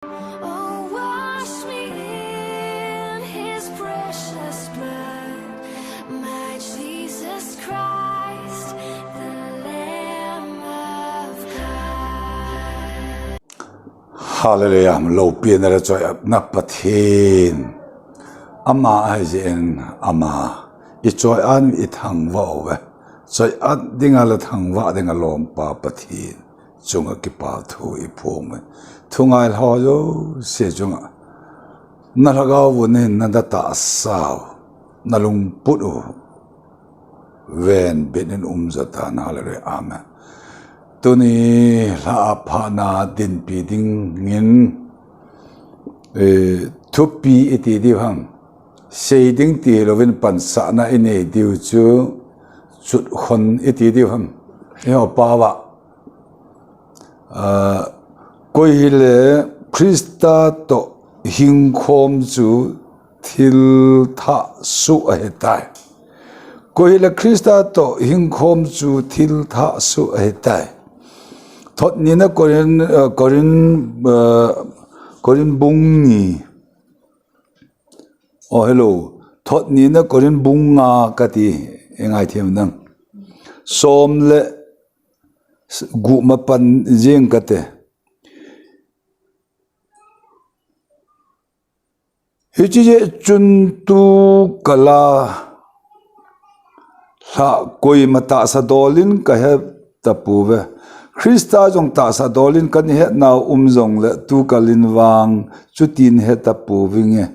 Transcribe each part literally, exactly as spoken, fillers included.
Oh, wash me in his precious blood, my Jesus Christ, the Lamb of God. Hallelujah. Loupina le choiatna Pathen. Ama ahijeh in ama i choiat i thangvah uve. Choiat dinga le thangvah dinga lompa Pathen chunga kipa thu i phong uve. Thungailhao jouse chunga na lhagao vun in na da tahsa u, na lungput u venbit in um jo tan. Hallelujah. Amen. Tuni lha a phatna dinpi dingin, eh, thupi i ti diu ham, sei ding ti louvin pansahna i nei diu chu chutkhon i ti diu ham. Eiho pao a, ah, koi hile Christa toh hingkhom chu thil thah suh ahitai. Koi hile Christa toh hingkhom chu thil thah suh ahitai. Thotnina Korin, eh, Korin, eh, Korin bung ni. Oh, hello. Thotnina Korin bung nga kati, i ngaithem nang. Som le gup mapan jeng kate. Hiche jeh chun tu kal a lha koima tahsa dol in ka he tapouve. Christa jong tahsa dol in kana hetnau um jongle tu kal in vang chutin he tapouvinge.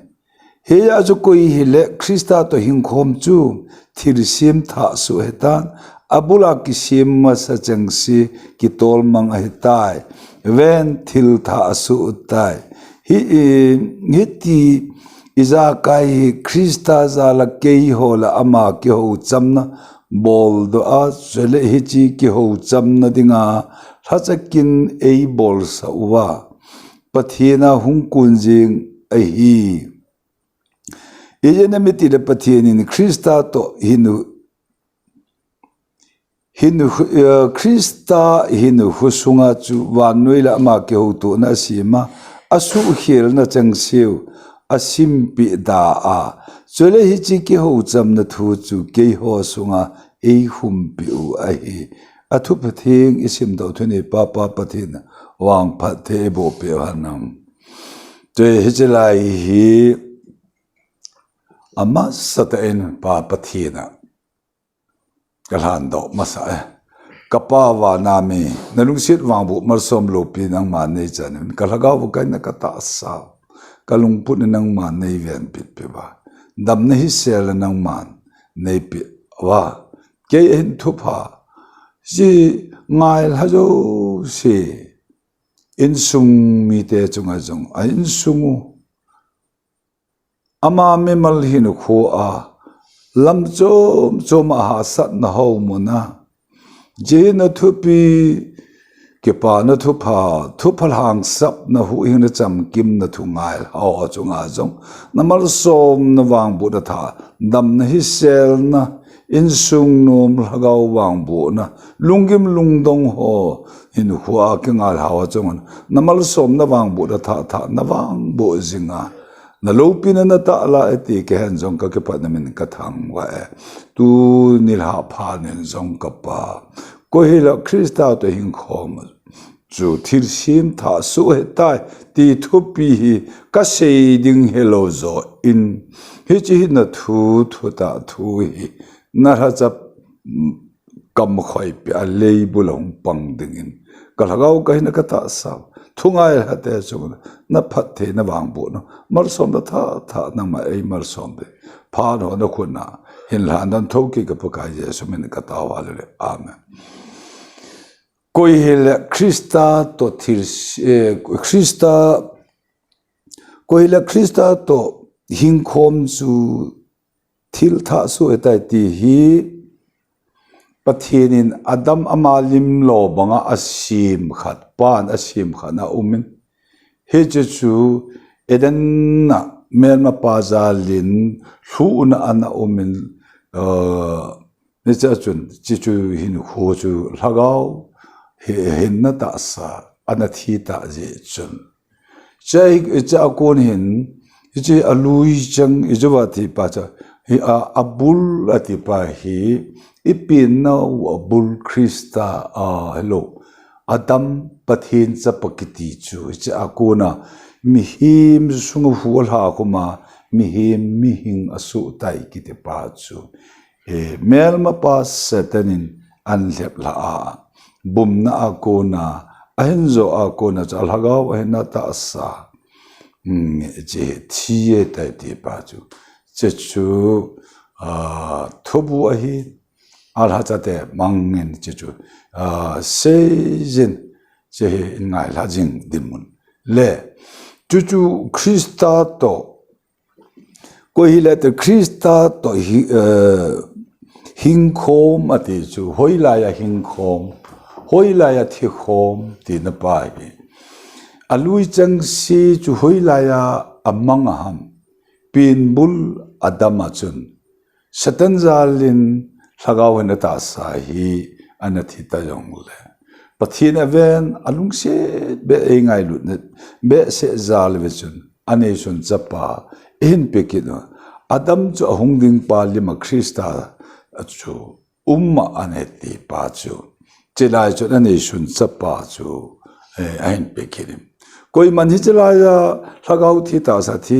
Hijeh a chu koi hile Christa toh hingkhom chu thilsem thah suh ahitan, abul a kisem masa chengse kitolmang ahitai. Ven thil thah suh tai. Hi, i, hiti ijakai hi Christa jal a keiho le ama kihouchamna boldoh a, chule hiche kihouchamna dinga lhacha kin eibolsah uva Pathen a hung kun jing ahi. Ijeh inem itile Pathen in Christa toh hin, hin, eh, Christa hinkho sunga chu vannoi le ama kihoutohna asem a, asuhkhelna chengseu asimpeh da a, chule hiche kihouchamna thu chu keiho sunga eihumpeh u ahi. Athu Pathen isimdoh thu nei Pa, Pa Pathen vangphat thei eiboh peh u hen. Chule hiche lai hi amasatah in Pa Pathen a kalhandoh masa e. Ka Pa vana mi, nalungset vangboh malsom loupi nangman neichan uvin, kalhagao kaina katahsa, kalungput na nangman neivenbit peh uva, damna hiselna nangman neipeh uva, kei ahin thupha, hiche ngailha jouse, insung mite chunga jong, a insung u, ama mimal hinkho a, lam chom chom a hahsatna ho muna, hiche hi na thupi, kipana thupha, thupha lhangsapna, huhhingna chamkimna thu ngailha ho chunga jong, na malsomna vangbohna thah, damna hiselna, insung nom lhagao vangbohna, lunggim lungdong ho, hinkho a kingailha ho chunga, na malsomna vangbohna thah thah, na vangboh jinga, na loupina na tahla e ti kahen jong kakipatna min kathangvah e. Tuni lha phat in jong ka Pa, koi hile Christa toh hingkhom chu thilsem thah suh ahitai ti thupi hi kasei ding hilou joh in, hiche hi na thu, thutah thu hi, na lhacha kamkhoipeh a leibul a hung pang dingin, kalhagao kahina katahsa, thungailhate chunga na phattheina vangbohna, malsomna thah thah nangman eimalsom peh, phat ho na khut a hin lhan dan thou kei ka Pakai Jesu min in katao, hallelujah. Amen. Koi hile Christa toh thil, eh, Christa, koi hile Christa toh hingkhom chu thil thah suh ahitai ti hi Pathen in Adam ama lim lo banga asem khat, pan asem khat na um in, hiche chu Eden a melmapa jal in lhuhna ana um in, eh, hiche a chun, hiche chu hinkho chu lhagao hi, hinna tahsa ana thi tah jeh chun, Hiche, hiche a kon hin, hiche a lui chang, hiche va ti pa cha, hi a, a bul a ti pa hi, i pen nau a bul Krista a, hello. Adam Pathen chapa kiti chu, hiche a kona, mihem sunga hu a lha khoma, mihem mihing a suhtai kiti pa chu. E, melmapa Satan in an lhep lha a, bumna a kona, a hin jo a kona chu a lhagao a hin a tahsa. Hmm, hiche thi e tai ti pa chu. Hiche chu, a, thubu ahi, a lha chate mangin hiche chu, a, seijin, hiche hi in ngailha jing dinmun. Le, chu chu Krista toh, koi hile te Krista toh hi, eh, hingkhom a ti chu, hoilai a hingkhom, hoilai a thikhom tina pa hi. A lui chang si chu hoilai a a mang a ham, pen bul Adam a chun, Satan jal in lhagao hin a tahsa hi ana thi ta jongle, Pathen a ven a lungset beh ei ngailutna behseh jal ve chun, a neisun chapa, i hin pe kit u. Adam chu a hung ding pa lima Krista a chu um a ana ti pa chu. Chulai chun a neisun chapa chu, eh, a hin pe kit in. Koiman hiche lai a lhagao thi tahsa thi,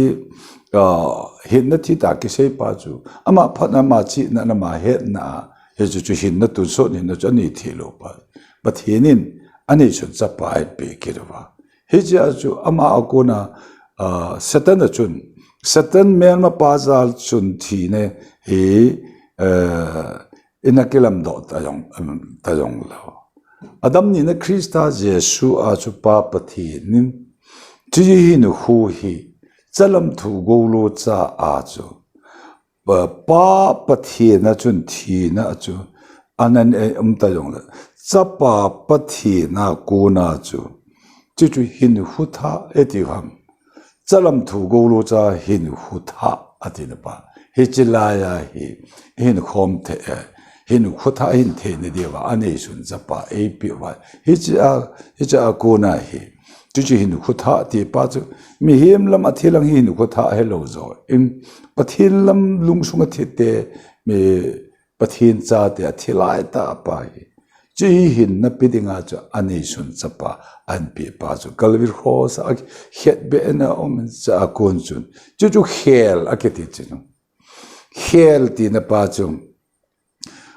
ah, hinna thi ta kisei pa chu. Ama phatna, ama chihna, ama hetna, hichu chu hinna tonsot hinna chu a nei thei lou pa. Pathen in a neisun chapa a hin pe kit uva. Hiche a chu ama a kona, ah, Satan a chun, Satan melmapa jal chun thina hi, eh, ina kilamdoh ta jong, um, ta jonglou. Adam nina Krista Jesu a chu Pa Pathen in, hiche hinkho hi, chalam thu gou lou cha a chu, Pa, Pa Pathen a chun thina a chu, anan e um ta jongle, Chapa Pathen a kona chu, chu chu hinkho thah e ti ham. Chalam thu gou lou cha hinkho thah a tina pa. Hiche lai a hi, hinkhom thei e, hinkho thah hin theina diuva, a neisun chapa ei pe uva. Hiche a, hiche a kona hi, chu chu hinkho thah ti pa chu, mihem lam a thi lang hi hinkho thah helou jo. In Pathen lam lungsung a thi te, mi Pathen chate a thi lai ta pa hi. Chu hi hinna pe dinga chu a neisun chapa a hin pe pa chu. Calvary Cross a khetbeh na um cha a kon chun. Chu chu khel a kiti chu. Khel tina pa chu.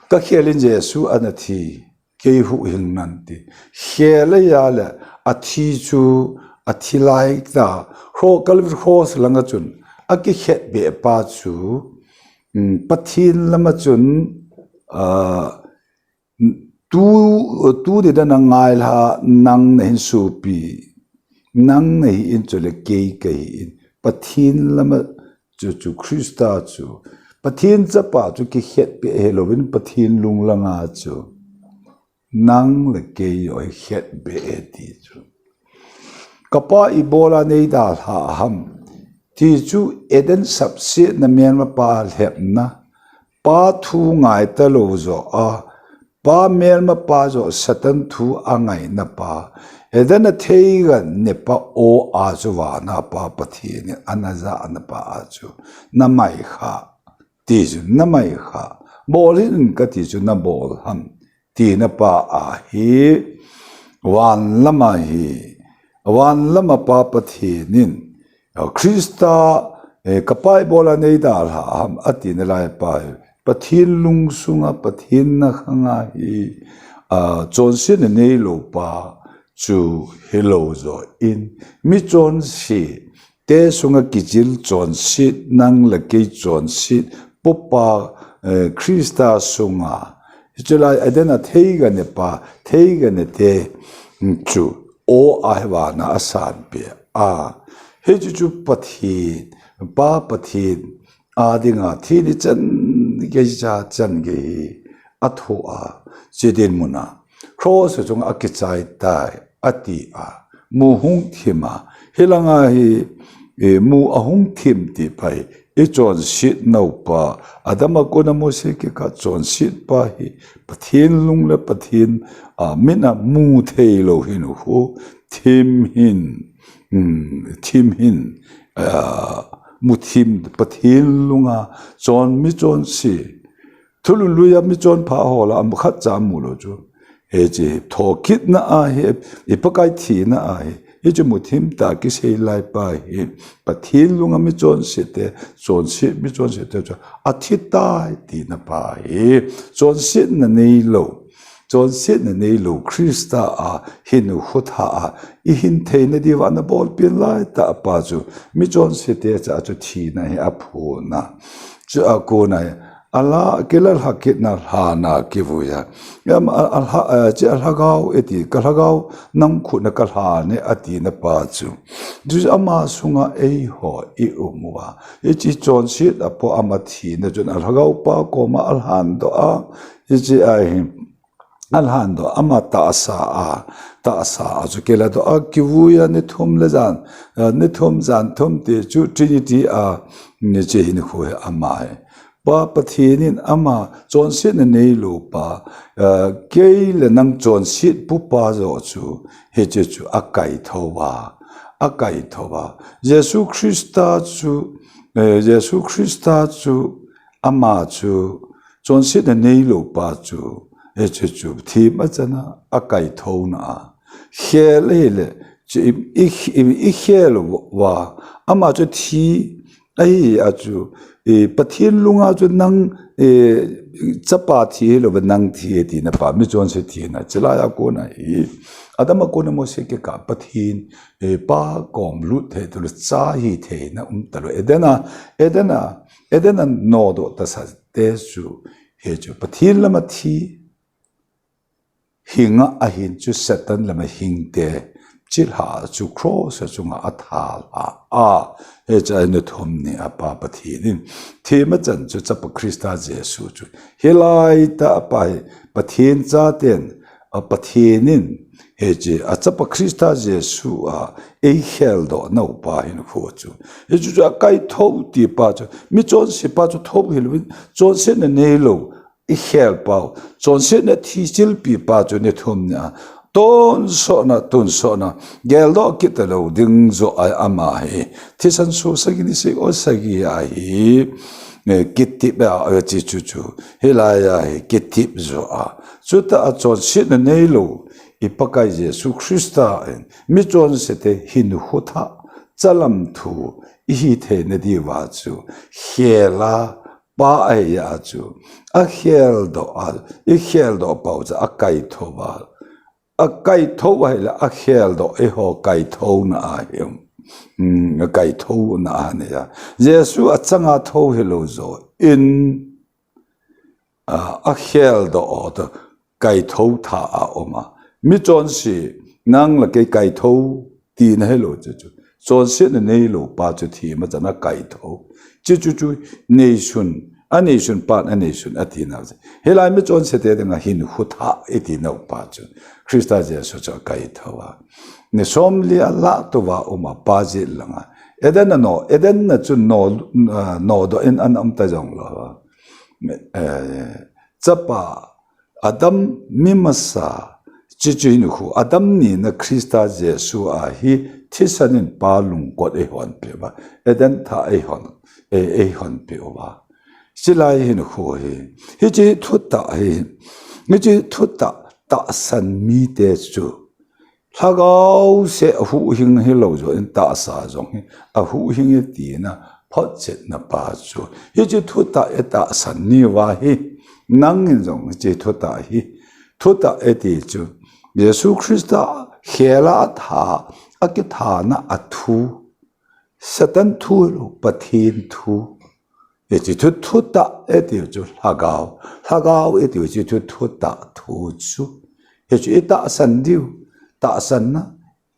Ka khel in Jesu ana thi, kei hung hing nan ti. Khel a ya le a thi chu a thi lai ta. Kro-, Calvary Cross langa chun a kikhetbeh pa chu, um, Pathen lama chun, ah, tu, tu ti dan a ngailha nang na hin sopi, nang na hi in chule kei ka hi in. Pathen lama chu, chu Krista chu. Pathen chapa chu kikhetbeh helou in Pathen lung langa chu. Nang le kei joh hi khetbeh e ti chu. Ka Pa ibola nei dalha ham. Ti chu Eden sapsetna melmapa lhepna. Pa thu ngai ta lou joh a. Pa melmapa joh Satan thu a ngaina pa. Eden a theiga ne pa o a chu vana Pa Pathen in ana jana pa a chu. Na mai kha. Ti chu na mai kha. Bol hih in ka ti chu na bol ham. Tina pa a hi, van lama hi, van lama Pa Pathen in, Krista, eh, ka Pa ibola nei dalha ham, a tina lai pa hi, Pathen lungsunga, Pathen na khanga hi, ah, chonsetna neilou pa chu hilou jo in, mi chonse, te sunga kichil chonset, nang le kei chonset, Pupa, eh, Krista sunga. Hiche lai Eden a theiga ne pa, theiga ne te, mm, chu, o a hi vana a sanpeh a. Hichu chu Pathen, Pa Pathen, a dinga thi ni chan gei cha chan gei a tho a, chi dinmun a. Cross chunga kichai tai, a ti a. Mu hung thim a. Hilanga hi, eh, mu a hung thim ti pa hi. I chonset nau pa. Adam a kona Mose kikah chonset pa hi. Pathen lung le Pathen, ah, min a mu thei lou hinkho. Thim hin. um, thim hin, uh, muthim Pathen lunga chon mi chonse, thulhun luia mi chonpha ho lah a khatcha amu lou chu. Hiche thokitna ahi, i Pakai thina ahi, hiche muthim tah a kisei lai pa hi, Pathen lunga mi chonse te, chonse, mi chonse te chu athi tai tina pa hi, chonsetna neilou, chonsetna neilou Christa a hin khutha a i hin theina diuva ana bolpeh lai tah pa chu, mi chonse te cha chu thina hi aphona. Chua kona hi, ala, kila lha kitna lhana kivuia. Am, a, a lha, a, hiche a lhagao iti, ka lhagao nang khutna ka lhan e atina pa chu. Chu ama sunga eiho i um uva. Hiche chonset apo ama thina chun a lhagao pa koma alhan doh a. Hiche ahi. Alhan doh, ama tahsa a, tahsa a chu kila doh a, kivuia ni thum le jan, eh, ni thum jan thum ti chu Trinity a, hiche hin khu hi ama hi. Pa Pathen in ama chonsetna neilou pa, eh, kei le nang chonset pu pa joh chu, hiche chu akaithou a, akaithou a. Jesu Christa chu, eh, Jesu Christa chu, ama chu, chonsetna neilou pa chu, hiche chu, thim achana, akaithouna a. Khel ahile, chu i, i, i, i khel uva, ama chu thi, ahi a chu, i, Pathen lunga chu nang, i, chapa thi hilouva nang thi e tina pa, mi chonse thina, chulai a kona hi. Adam a kona Mose kikah Pathen, i, pa kom lut thei talou, cha hithei na um talou. Eden a, Eden a, Eden a nodoh tasa te chu, hiche chu Pathen lama thi, hinga ahin chu Satan lama hing te, chilha chu cross a chunga atha lha a, hiche a ni thum ni a pa Pathen in, thim achan chu chapa Christa Jesu chu. Hilai tah a pa hi, Pathen chaten, a Pathen in, hiche a chapa Christa Jesu a, eikhel doh nau pa hin khu chu. Hiche chu akaithou ti pa chu, mi chonse pa chu thou hilouvin, chonsetna neilou, i khel pau, chonsetna thi chilpi pa chu ni thum ni a, tonsotna, tonsotna, geldoh kit talou ding joh a ama hi, thisan so sagi ni seiho sagi a hi, eh, kitep a, eh, chi chu chu, hilai a hi, kitep joh a. Chutah a chonsetna neilou, i Pakai Jesu Christa in, mi chonse te hin khutha, chalam thu, i hitheina diuva chu, khel a, pa ahi a chu, akhel doh a, i khel doh pau chu akaithou a, akaithou ahile akhel doh eiho kaithouna ahi. Hmm, akaithouna ahi a. Jesu achanga thou hilou joh in, a, akhel doh o to, kaithou tha a um a. Mi chonse, nang le kei kaithou, tina hilou chu chu. Chonsetna neilou pa chu thim achan akaithou. Chu chu chu, neisun, aneisun pan, aneisun atina chu. Hilai mi chonse te dinga hin khutha i tinau pa chu. Christa Jesu chu akaithou a. Ni somli a lah tuva um a pa jet langa. Eden a no, Eden a chu no, ah, nodoh in ana um ta jonglou a. Eh, chapa Adam mi masa, chi chu hin khu, Adam nina Christa Jesu a hi thisan in pa lungkot eihon peh uva, Eden thah eihon, eh, eihon peh uva. Chulai hin khu hi, hiche thutah hi, hiche thutah tahsan mite chu, Lhagao seh huhhing hilou joh in tahsa jong hi, ahuhhing e tina photchetna pa chu. Hiche thutah i tahsan ni uva hi, nang in jong hiche thutah hi, thutah i ti chu. Jesu Christa khel a atha, akithana a thu. Satan thu hilou, Pathen thu. Hiche thu, thutah i ti chu lhagao. Lhagao i ti chu thutah thu chu. Hichu i tahsan diu, tahsanna,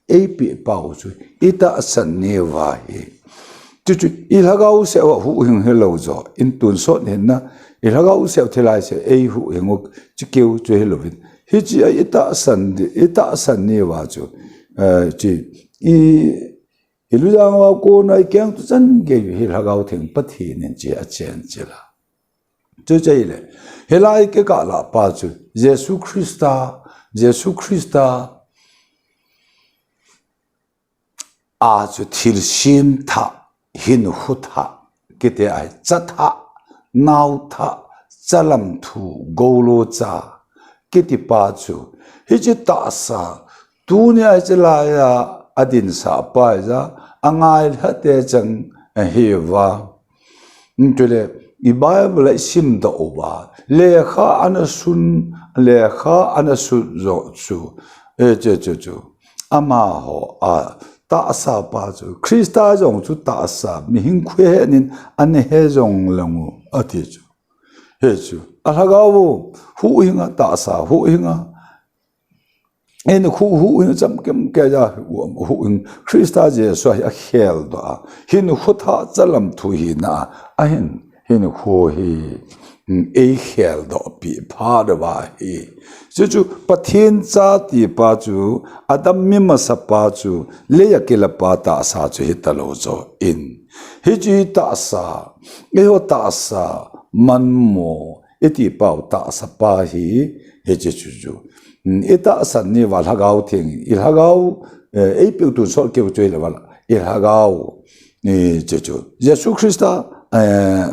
eipeh pau chu, i tahsan ni uva hi. Chuchu, i lhagao seh uva huhhing hilou joh, in tonsot hinna, i lhagao seh u thilai seh, eihuhhing u, chu keu chu hilouvin. Hiche a i tahsan di, i tahsan ni uva chu, eh, chi, i, i lujang uva kona i keng tu chan gei hi Lhagao Theng Pathen in chi achen chila. Chuche le, hilai kikah lah pa chu, Jesu Christa, Jesu Christa, a chu thilsem thah, hinkho thah, kiti ahi, cha thah, nao thah, chalam thu, golo cha, kiti pa chu. Hiche tahsa, tunia hiche laiya, adinsa pa hi ja, angai lhate chang ahi va. Chule, i Bible a i simdoh uva, lekha ana sun, lekha ana sun jo chu, e, chu, chu, chu. Amaho a, tahsa pa chu, Krista jong chu tahsa, mihem khu henin, ana he jong leng u, ati chu. He chu, a lhagao, huhhing a tahsa, huhhing a, hinkho huhhing chamkim keiya, huhhing Krista Jesu hi akheldoh a, hinkho thah chalam thu hina a, ahin, hinkho hi, mm, eikheldoh pi pha deuh ahi. Chuchu Pathen cha ti pa chu, Adam mi masa pa chu, leiya kila pa tahsa chu hita lou jo in. Hiche tahsa, eiho tahsa, manmo, iti pau tahsa pa hi, hiche chu chu. Mm, i tahsan ni uva Lhagao Theng, i lhagao, eh, eipeh u tonsot keu chu i le uva, i lhagao, ni chu chu. Jesu Krista, eh,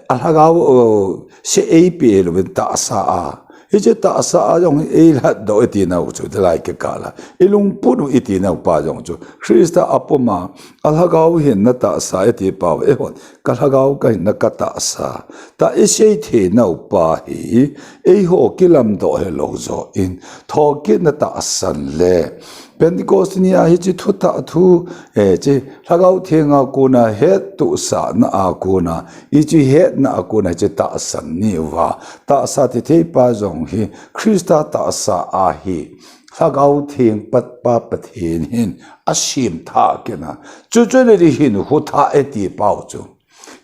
a lhagao, oh, se eipeh lou vin tahsa a. Hiche tahsa a jong eilhatdoh i ti nau chu, te lai kikah la. I lungput u i ti nau pa jong chu. Krista apum a, a lhagao hinna tahsa i ti pau, eihon, ka lhagao ka hinna ka tahsa. Tah i sei thei nau pa hi, eiho kilamdoh helou jo in, thokitna tahsan le, Pentecost ni a hiche thutah thu, eh, hiche Lhagao Theng a kona hettohsahna a kona, hiche hetna a kona hiche tahsan ni uva. Tahsa thithei pa jong hi Krista tahsa ahi. Lhagao Theng pat pa Pathen hin asemthah kit na. Chuchu le di hinkho thah i ti pau chu.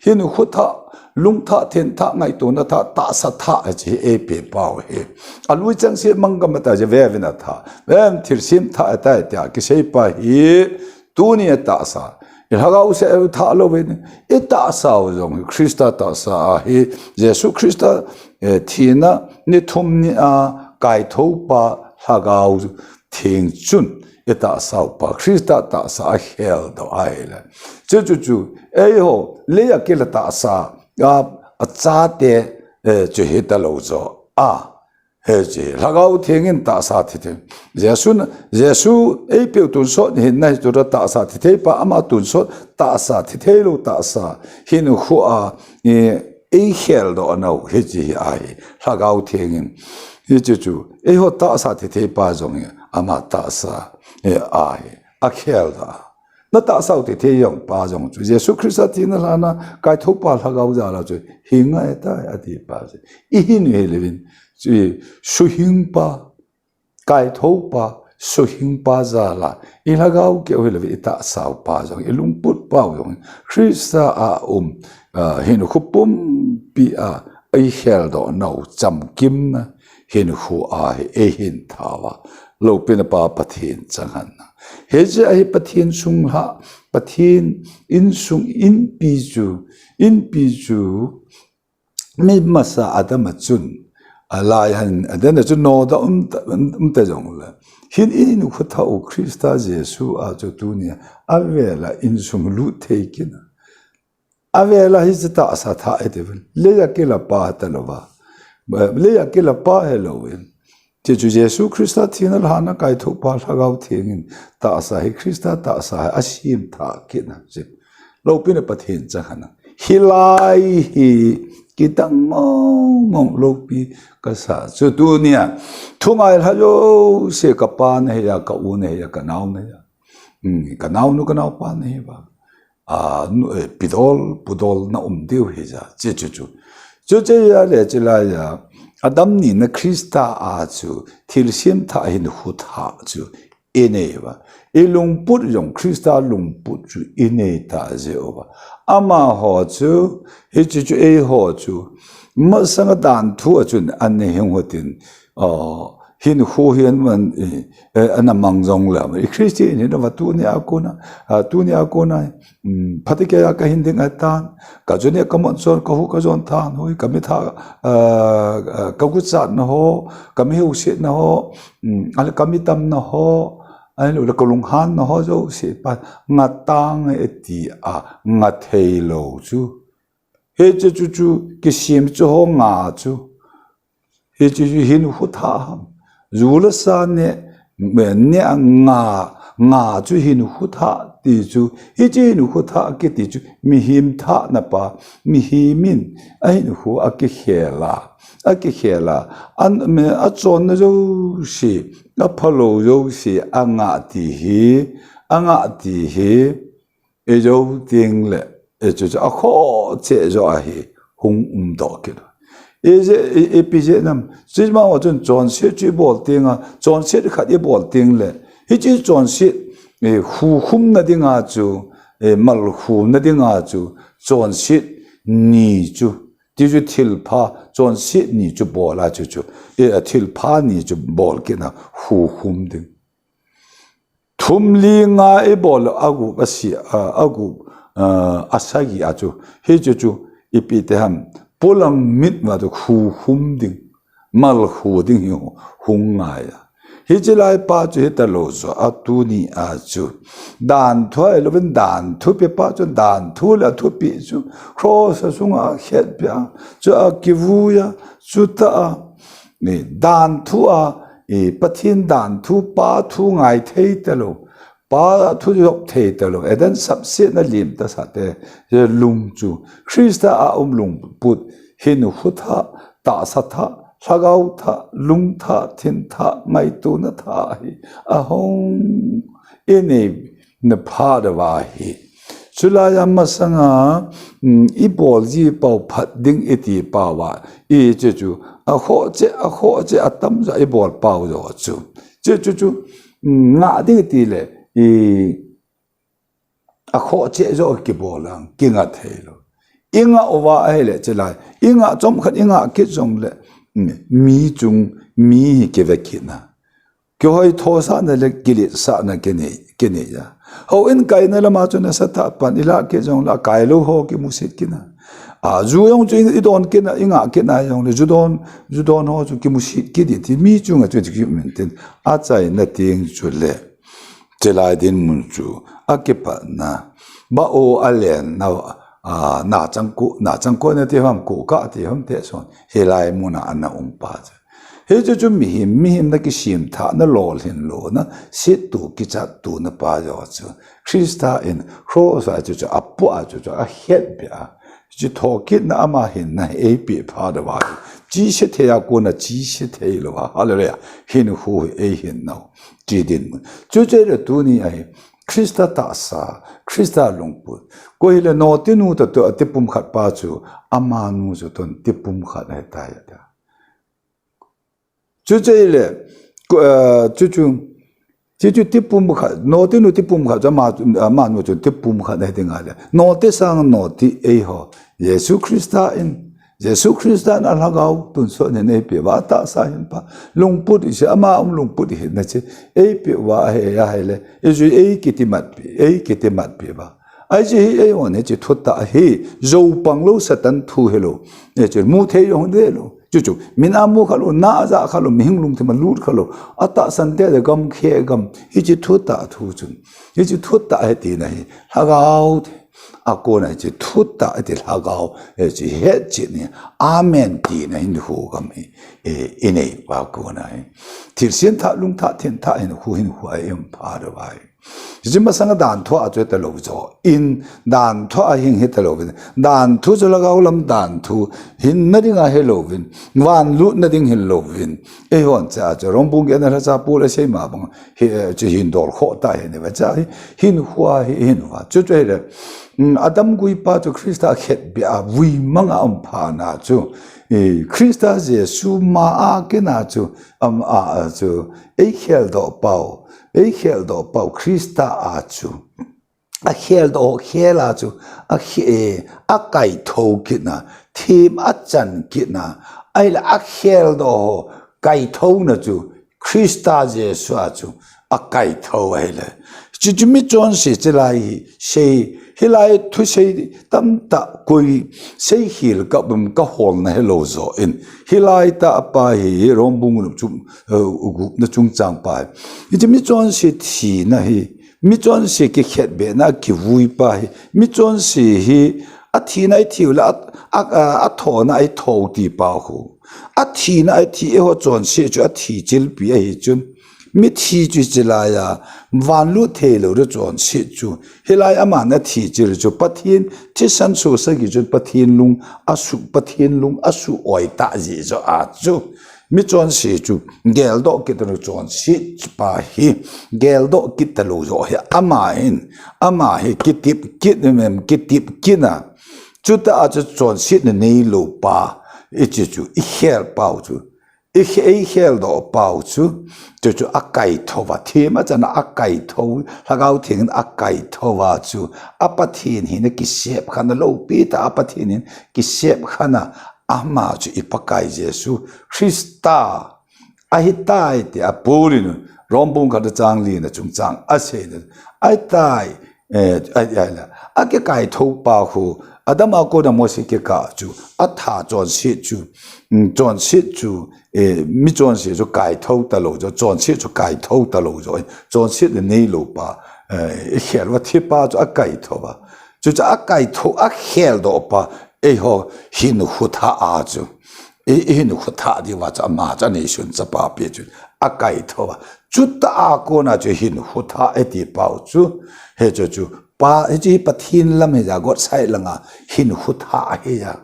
Hinkho thah, lung thah, then thah, ngaitona thah, tahsa thah, hiche hi eipeh pau hi. A lui chang se mang ka mata je ve vin a thah. Vem thilsem thah, a tai tia, kisei pa hi, tunia tahsa. I lhagao se u thah lou vin, i tahsa u jong, Krista tahsa ahi, Jesu Krista, eh, thina, ni thum ni a, kaitho pa, Lhagao Theng chun, i tahsa u pa, Krista tahsa akheldoh ahi le. Chu, chu, chu, eiho, leiya kila tahsa, a, a chate, eh, chu hita lou jo. A, hiche, Lhagao Theng in tahsa thithei. Jesu, Jesu eipeh u tonsot hinna hi chu tahsa thithei pa ama tonsot tahsa thithei lou tahsa. Hinkho a, i, eikheldoh nau hiche hi ahi. Lhagao Theng in. Hiche chu, eiho tahsa thithei pa jong hi, ama tahsa, eh, ahi. Akheldoh a. Na tahsa u thithei jong pa jong chu. Jesu Krista thina lhana, kaitho pa Lhagao jal a chu. Hing ngai tai, ati pa chu. I hin u hi le vin. Chu, suhing pa, kaitho pa, suhing pa jal a. I lhagao keu hi le vin, i tahsa u pa jong. I lungput pau jong. Krista a um, ah, hinkho pumpi a, eikheldoh nau chamkimna. Hinkho ahi, eihin thah uva. Loupina pa Pathen chang hen. Hiche ahi Pathen sung lha, Pathen insung inpi chu, inpi chu, mi masa Adam a chun, a lai hen, Adam a chun nodoh um ta, um ta jong le. Hin hinkho thah u Krista Jesu a chu tunia, avel a insung lut thei kit na. Avel a hiche tahsa thah i ti vin. Leiya kila pa ta lou va. Leiya kila pa helou vin. Chuchu Jesu Krista thina lhana kaitho pa Lhagao Theng in tahsa hi Krista tahsa hi asemthah kit na chu. Loupina Pathen chang hen. Hilai hi kidang mong mong loupi kasa. Chu tunia, thungai lha jouse ka pa nahi a, ka u nahi a, ka nao nahi a. Hmm, ka naonu, ka naopa nahi uva. A, nu, eh, pidol, pudol na um diu hi ja, chu, chu, chu. Chuche a le chulai a, Adam nina Krista a chu, thilsem thah hinkho thah chu, i nei uva. I lungput jong Krista lungput chu, i nei ta jeh uva. Amaho chu, hiche chu eiho chu, masanga dan thu a chun, ana hing u hitin, Aw, hinkho hi aman, eh, eh, ana mang jong le, i Christian hina uva tunia kona, ah, tunia kona, um, phatecha a ka hin ding ahitan, ka jun hi ka mon jon, ka hu ka jon tha hoi, ka mitha, ah, ah, ka guchatna ho, ka miheusetna ho, um, ale ka mitamna ho, Ahilouleh kalunghanna ho jouse pa, nga tange tia nga theilou chu. Hiche chu chu kisem chu ho nga chu. Hiche chu hinkho thah ham. Ju le sa neh, neh a nga, nga chu hinkho thah ti chu. Hiche hinkho thah kiti chu mihem thahna pa, mihem in ahinkho akikhel a, akikhel a, an, achonna jouse, aphalou jouse anga ti hi, anga ti hi, ijou tengle, ichu chu akhoh cheh joh ahi, hung umdoh kit. Ije, i, ipi jeh ham, chujeh ma chun chonset chu ibol tenga, chonset khat ibol tengle, hiche chonset, i, khukhumna dinga chu, i, malkhumna dinga chu, chonset ni chu, ti chu thilpha, chonset ni chu bol a chu chu, i, thilpha ni chu bol kit na, khukhum ding. Thum li nga ibol a agup asi, a, agup, a, asagi a chu. Hichu chu ipi ti ham. Polam mit ma chu khukhum ding. Malkhu ding hi hung ngai a. Hiche lai pa chu hitalou joh a tuni a chu. Danthu a ilouvin danthu pe pa chu danthu le athupi chu. Cross a sunga akhetpi a. Chu akivui a. Chuta a. Ni, danthu a, i, Pathen danthu, Pa thu ngai thei talou, Pa thu jop thei talou, Eden sapsetna lim tasa te, lung chu, Christa a um lungput, hinkho thah, tahsa thah, lhagao thah, lung thah, thin thah, ngaitona thah hi, ahung, inei, na phat uva hi. Chulai a masanga, um, ibol ji pau phat ding iti pau a, i chu chu, akhoh cheh, akhoh cheh, atam joh ibol pau joh chu. Chu chu chu, um, nga ding tile, i, akhoh cheh joh kibol ang, kinga thei lou. Inga uva ahile chulai, inga chomkhat, inga kit jongle, um, mi chung, mi hi kive kit na. Kihoi thosahna le kiletsahna kinei, kinei a. Houin kaina lama chu nasatah pan ilah kit jongle akai lou ho kimusit kit na. A, ju jong chu i, idon kit na, inga kit na jongle, ju don, ju don ho chu kimusit kit ding ti mi chunga chu kimin tin. Achaina teng chule. Chulai dinmun chu, akipatna. Ba o alen na, a, na changko, na changko na ti ham, ko ka ti ham te son. Hilai muna ana um pa chu. Hichu chu mihem, mihem na kisemthah, na lolhin louna, setto, kichatto na pa joh chu. Christa in, cross a chu chu, apoh a chu chu, akhetpi a. Chu thokitna ama hinna hi eipeh phat uva. Chese thei a kona chese thei lou a. Hallelujah. Hinkho hi eihin nau. Chi dinmun. Chuche le tuni a hi, Christa tahsa, Christa lungput. Koi hile notinu toh, toh, tipum khat pa chu, amanu chu toh tipum khat ahitai ati. Chuche le, ko, eh, chu chu, chu chu tipum khat, notinu tipum khat, chu ama, amanu chu tipum khat ahi ding ahile. Note sang note eiho. Jesu Christa in, Jesu Christa in alhagao tonsot in eipeh uva, atahsa hinpa. Lungput ise, ama um lungput hinna chu, eipeh uva ahi, ahile. Ijui eikitimatpi, eikitimatpi uva. Ahi chu hi eihon hiche thutah hi, jou pang lou Satan thu hilou. Hiche mu thei jong hilou. Chu chu, min amu khalou, na aja khalou, mihing lungthim a lut khalou. Atahsan te le gam khe gam. Hiche thutah thu chun. Hiche thutah hi tina hi. Lhagao te. Akona hiche thutah hi ti lhagao. Hiche hetchet ni. Amen tina hinkho gam hi. E, inei uva kona hi. Thilsem thah, lung thah, thin thah hinkho, hinkho a um phat uva hi. Hiche masanga danthu a chu hitalou joh. In danthu a hing hitalouvin. Danthu chu lhagao lam danthu. Hinna dinga hilouvin. Van lutna ding hilouvin. Eihon cha chu Rom bung getna lhacha Paul asei ma bang. Hi, eh, chu hin dol khoh ta hi ni va cha hi. Hinkho a hi hin va. Chu chu hile. Mm, Adam guipa chu Christa khetbeh a vui manga um phat na chu. Eh, Christa Jesu ma a kina chu. Am a, a chu. Eikhel doh pau. Eikhel doh pau Christa a chu. Akhel doh khel a chu. Akhe, eh, akaithou kit na. Thim achan kit na. Ahile akhel doh ho. Kaithou na chu. Christa Jesu a chu. Akaithou ahile. Chuchu michonse chilai hi, sei, hilai thusei tamtah koi, sei hil ka bum ka holna hilou joh in. Hilai tah a pa hi, Rom bung gup chum, eh, gupna chungchang pa hi. Hichu michonse thina hi, michonse kikhetbehna kivui pa hi, michonse hi, athina ithi u le, a, a, a, athona ithou ti pa khu. Athina ithi eiho chonse chu athi chilpi ahi chun. Mithi chu chilai a, vanlut theilou ding chonse chu. Hilai aman athi chil chu Pathen, thisan sosagi chun Pathen lung, asu Pathen lung, asu oi tah jeh joh a chu. Michonse chu, geldoh kit talou chonse pa hi, geldoh kit talou joh hi, ama hin, ama hi kitip kit, em, kitip kit na. Chutah a chu chonsetna neilou pa, ichi chu, ikhel pau chu. I khe-, ikhel doh pau chu, chuchu akaithou va, thim a chana akaithou, Lhagao Theng in akaithou va chu, a Pathen hina kisep khan a loupi tah a Pathen hina kisep khan a, ama chu i Pakai Jesu Christa ahitai ti a Paul in Rom bung khat chang li na chungchang a seina, ahitai, eh, ai, ai la, akikaithou pa khu, Adam a kona Mose kikah chu, atha chonset chu, mm, chonset chu, eh, michonse chu kaithou talou joh, chonset chu kaithou talou joh, chonsetna neilou pa, eh, ikhel va thi pa chu akaithou va. Chuchu akaithou, akhel doh pa, eiho hinkho thah a chu. I, i hinkho thah diu va chu ama chu aneisun chapa pi chu. Akaithou va. Chutah a kona chu hinkho thah iti pau chu. Hichu chu pa, hichu hi Pathen lam hi ja God side langa hinkho thah hi ja.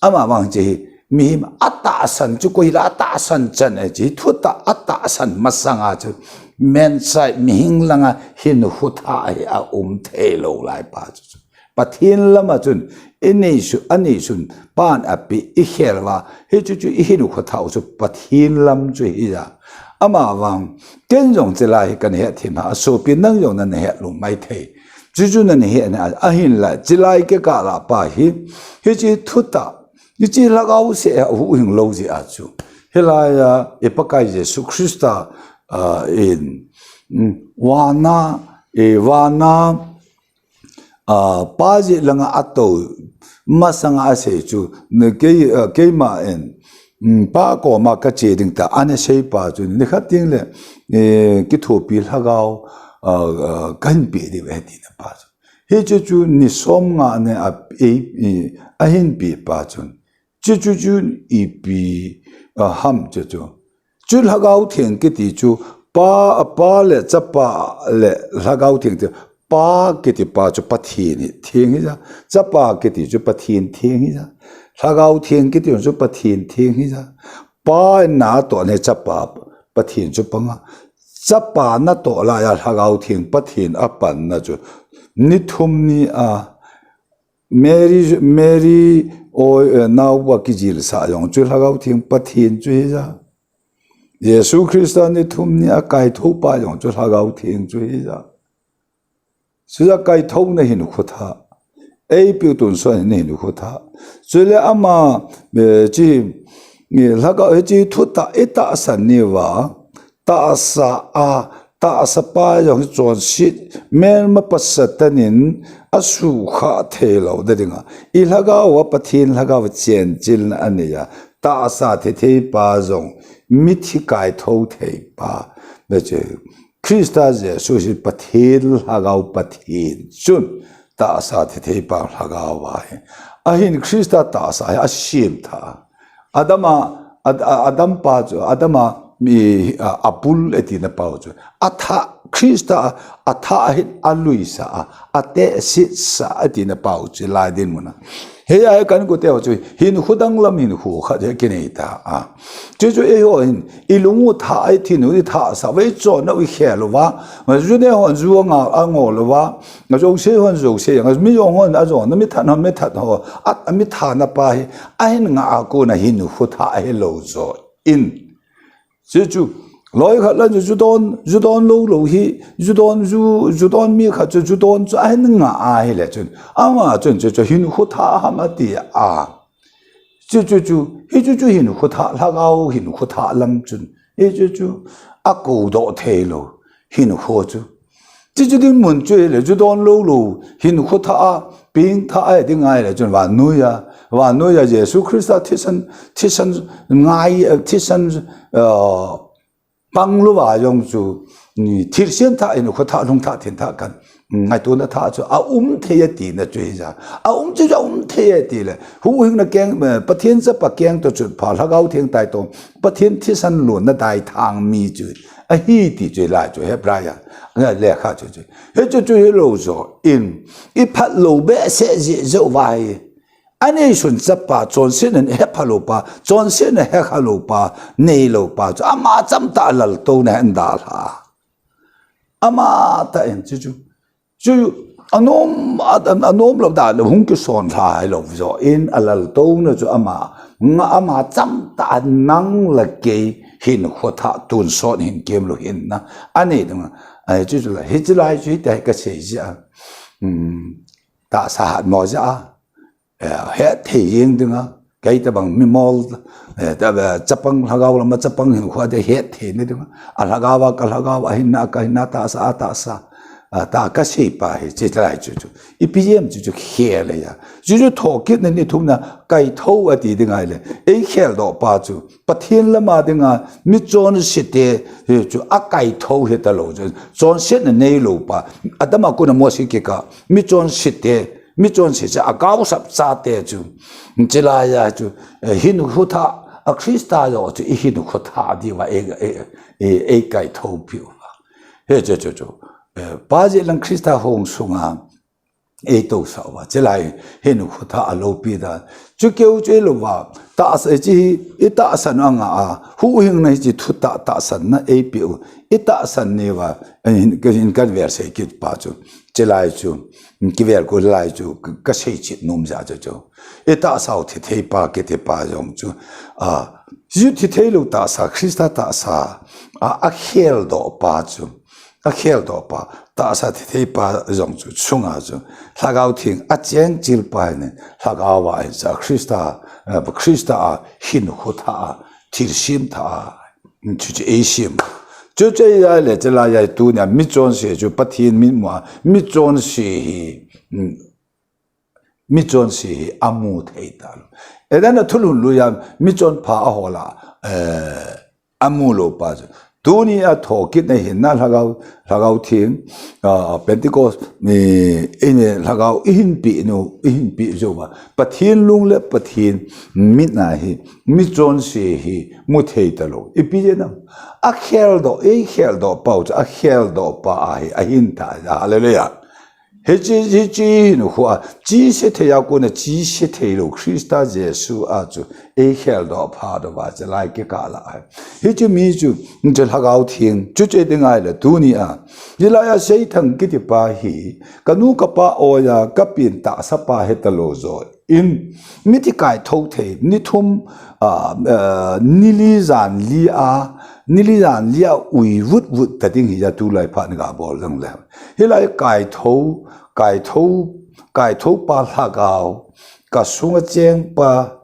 Amavang chu hi, mihem atahsan chu koi la atahsan chan e chu, thutah atahsan masanga chu, man side mihing langa hinkho thah hi aum theilou lai pa chu. Pathen lama chun, ineisu, aneisun, pan api, ikhel va, hichu chu i hinkho thah u chu Pathen lam chu hi ja. Amavang, ken jong chilai hi kana hethem a, asopi nang jong nana het lou maithei. Chuchu nana het na, ahinla, chilai kikah la pa hi, hichu thutah, hichu Lhagao seh a huhhing lou jeh a chu. Hilai a, i Pakai Jesu Christa, ah, in, mm, vana, i vana, ah, Pa jeh langa atou, masanga asei chu, ne kei, ah, keima in, mm, Pa koma kache ding tia ana sei pa chu, nikhat teng le, eh, kithopi Lhagao, ah, ah, kahin pe diu ahi tina pa chu. Hichu chu ni som nga ne a, e, e, ahin pe pa chun. Chuchu chu ipi, ah, ham chuchu. Chu Lhagao Theng kiti chu Pa, Pa le Chapa le Lhagao Theng ti, Pa kiti pa chu Pathen hi theng hi ja. Chapa kiti chu Pathen theng hi ja. Lhagao Theng kiti chu Pathen theng hi ja. Pa natoh ne Chapa Pathen chu panga. Chapa natoh laiya Lhagao Theng Pathen apanna chu. Ni thum ni a Mary, Mary oi, eh, naobu a kijilsah jong chu Lhagao Theng Pathen chu hi ja. Jesu Christa ni thum ni a kaithou pa jong chu Lhagao Theng chu hi ja. Chuja kaithouna hinkho thah. Eipiu tonsot hin hinkho thah. Chule ama, eh, chi, eh, Lhagao, eh, chi thutah itahsan ni va, tahsa a, tahsa pa jong hi chonset, melma pa Satan in asukha theilou da dinga. I Lhagao a Pathen Lhagao chenchilna anei a. Tahsa thethei pa jong mithi kaithou thei pa. Da che Christa Jesu hi Pathen Lhagao Pathen chun tahsa thethei pa Lhagao ahi. Ahin Christa tahsa hi asim tha. Adam a, Ad-, a-, Adam pa chu, Adam a mi, a, abul e tina pau chu. Atha, Christa a, atha ahin aluisa a, atehsetsa a tina pau chu lai dinmun a. Hia hi kan kote ho chu, hinkho danglam hinkho khat hi kinei ta a. Chuchu eiho hin, ilung u thah a, ithinu ithahsa, vei chonna u ikhel uva. Ju ne hon ju nga, angol uva. Jouse hon jouse, mi jong hon ajong, mi that hon mi that ho. A, mi thana pa hi, ahin nga a kona hinkho thah hilou jo in. Chuchu, loi khat la chu ju don, ju don lou lou hi, ju don ju, ju don mi khat chu, ju don chu ahin nga ahile chun. Ama chun chu, chu hinkho thah ham ati a. Chuchu chu, hichu chu hinkho thah, Lhagao hinkho thah lam chun. Hichu chu, akou doh theilou, hinkho chu. Chuche dinmun chu ahile, chu don lou lou, hinkho thah a, pengthah a, ti ngai le chun vannoi a, vannoi a Jesu Christa thisan, thisan ngai, thisan, uh, pang louva jong chu, ni thilsem thah, hinkho thah, lungthah, thenthah khat, ngaitona thah chu aum thei e tina chu hija. Aum chu aum thei e tile, huhhingna keng, eh, Pathen Chapa keng toh chu pha, Lhagao Theng tai toh, Pathen thisan lonna daithang mi chu ahi ti chu lai chu Hebrai a, lekha chu chu. Hichu chu hilou joh in, iphat lou behseh jeh joh uva hi, anei sun chapa, chonsetna hepha lou pa, chonsetna hekha lou pa, neilou pa chu ama chamtah a laltouna hin dalha. Ama tah in chu chu. Chu anom, a, a, anom lou dan le hung kison lha hilou joh in, alaltouna chu ama, nga ama chamtah a nang le kei hinkho thah tonsot hin kem lou hinna. Anei ding, a, chu chu la, hiche lai chu hitia hi kasei jeh a. Um, tahsa hatmo jeh a. Eh, hetthei jeng dinga, kei tabang mimol, eh, ta, eh, chapang lhagao lama chapang hinkho a hetthei na dinga. A lhagao a ka lhagao, a hinna ka hinna, tahsa a tahsa. A, ta kasei pa hi, hiche lai chu chu. Ipi jeh ham chu chu khel e ya. Chu chu thokitna ni thumna kaithou ati ding ahile. Eikhel doh pa chu. Pathen lama dinga michonse te hi chu akaithou hita lou chu. Chonsetna neilou pa. Adam a kona Mose kikah. Michonse te. Michonse chu agaosap chate chu. Chulai a chu, eh, hinkho thah, a Christa joh chu ihinkho thah diuva ei, ei, ei, eikaithou piu va. Hiche chu chu. Eh, Pa Jesu Christa hung sunga eitousah uva. Chulai hinkho thah a loupi dan. Chu keu chu eilouva. Tahsa hiche hi, itahsan anga a. Huhhingna hiche thutah tahsanna eipeu. Itahsan niuva. Hin, hin kan vel sei kit pa chu. Chulai chu, kivel ko lai chu, ka, kasei chet nom jeh chu chu. Itahsa u thithei pa, kiti pa jong chu. A, chu thithei lou tahsa, Christa tahsa, a, akhel doh pa chu. Akhel doh pa, tahsa thithei pa jong chu, chunga chu. Lhagao Theng, acheng chil pa hi ni, lhagao va hi cha, Christa, a, Christa a, hinkho thah a, thilsem thah a, Chuche eisem. Chuche ahile, chulai a tunia michonse chu Pathen mitmua, michonse hi, mm, michonse hi amu thei talou. Eden a thulhun lui a michonpha ahol a, eh, amu lou pa chu. Tunia thokitna hinna lhagao, lhagao theng, ah, Pentecost, mi, ini lhagao ihin pe nu, ihin pe jou va. Pathen lung le Pathen mit a hi, michonse hi, mu thei talou. Ipi jeh ham. Akhel doh, eikhel doh pau chu, akhel doh pa ahi, ahin tah a. Hallelujah. Hiche, hiche hinkho a, chese thei a kona, chese thei lou, Christa Jesu a chu, eikhel doh pha doh va, chulai kikah la ahi. Hiche mi chu, chu lhagao theng, chuche ding ahile, tunia. Hilai a Seithang kiti pa hi, kanu kapa oiya, kapen tahsa pa hita lou joh. In, mithi kaithou thei, ni thum, ah, ah, ni li jan li a, ni li jan li a ui vut vut ta ding hi a tulai phat ni ga bol jong le. Hilai kaithou, kaithou, kaithou pa lhagao, ka sunga cheng pa,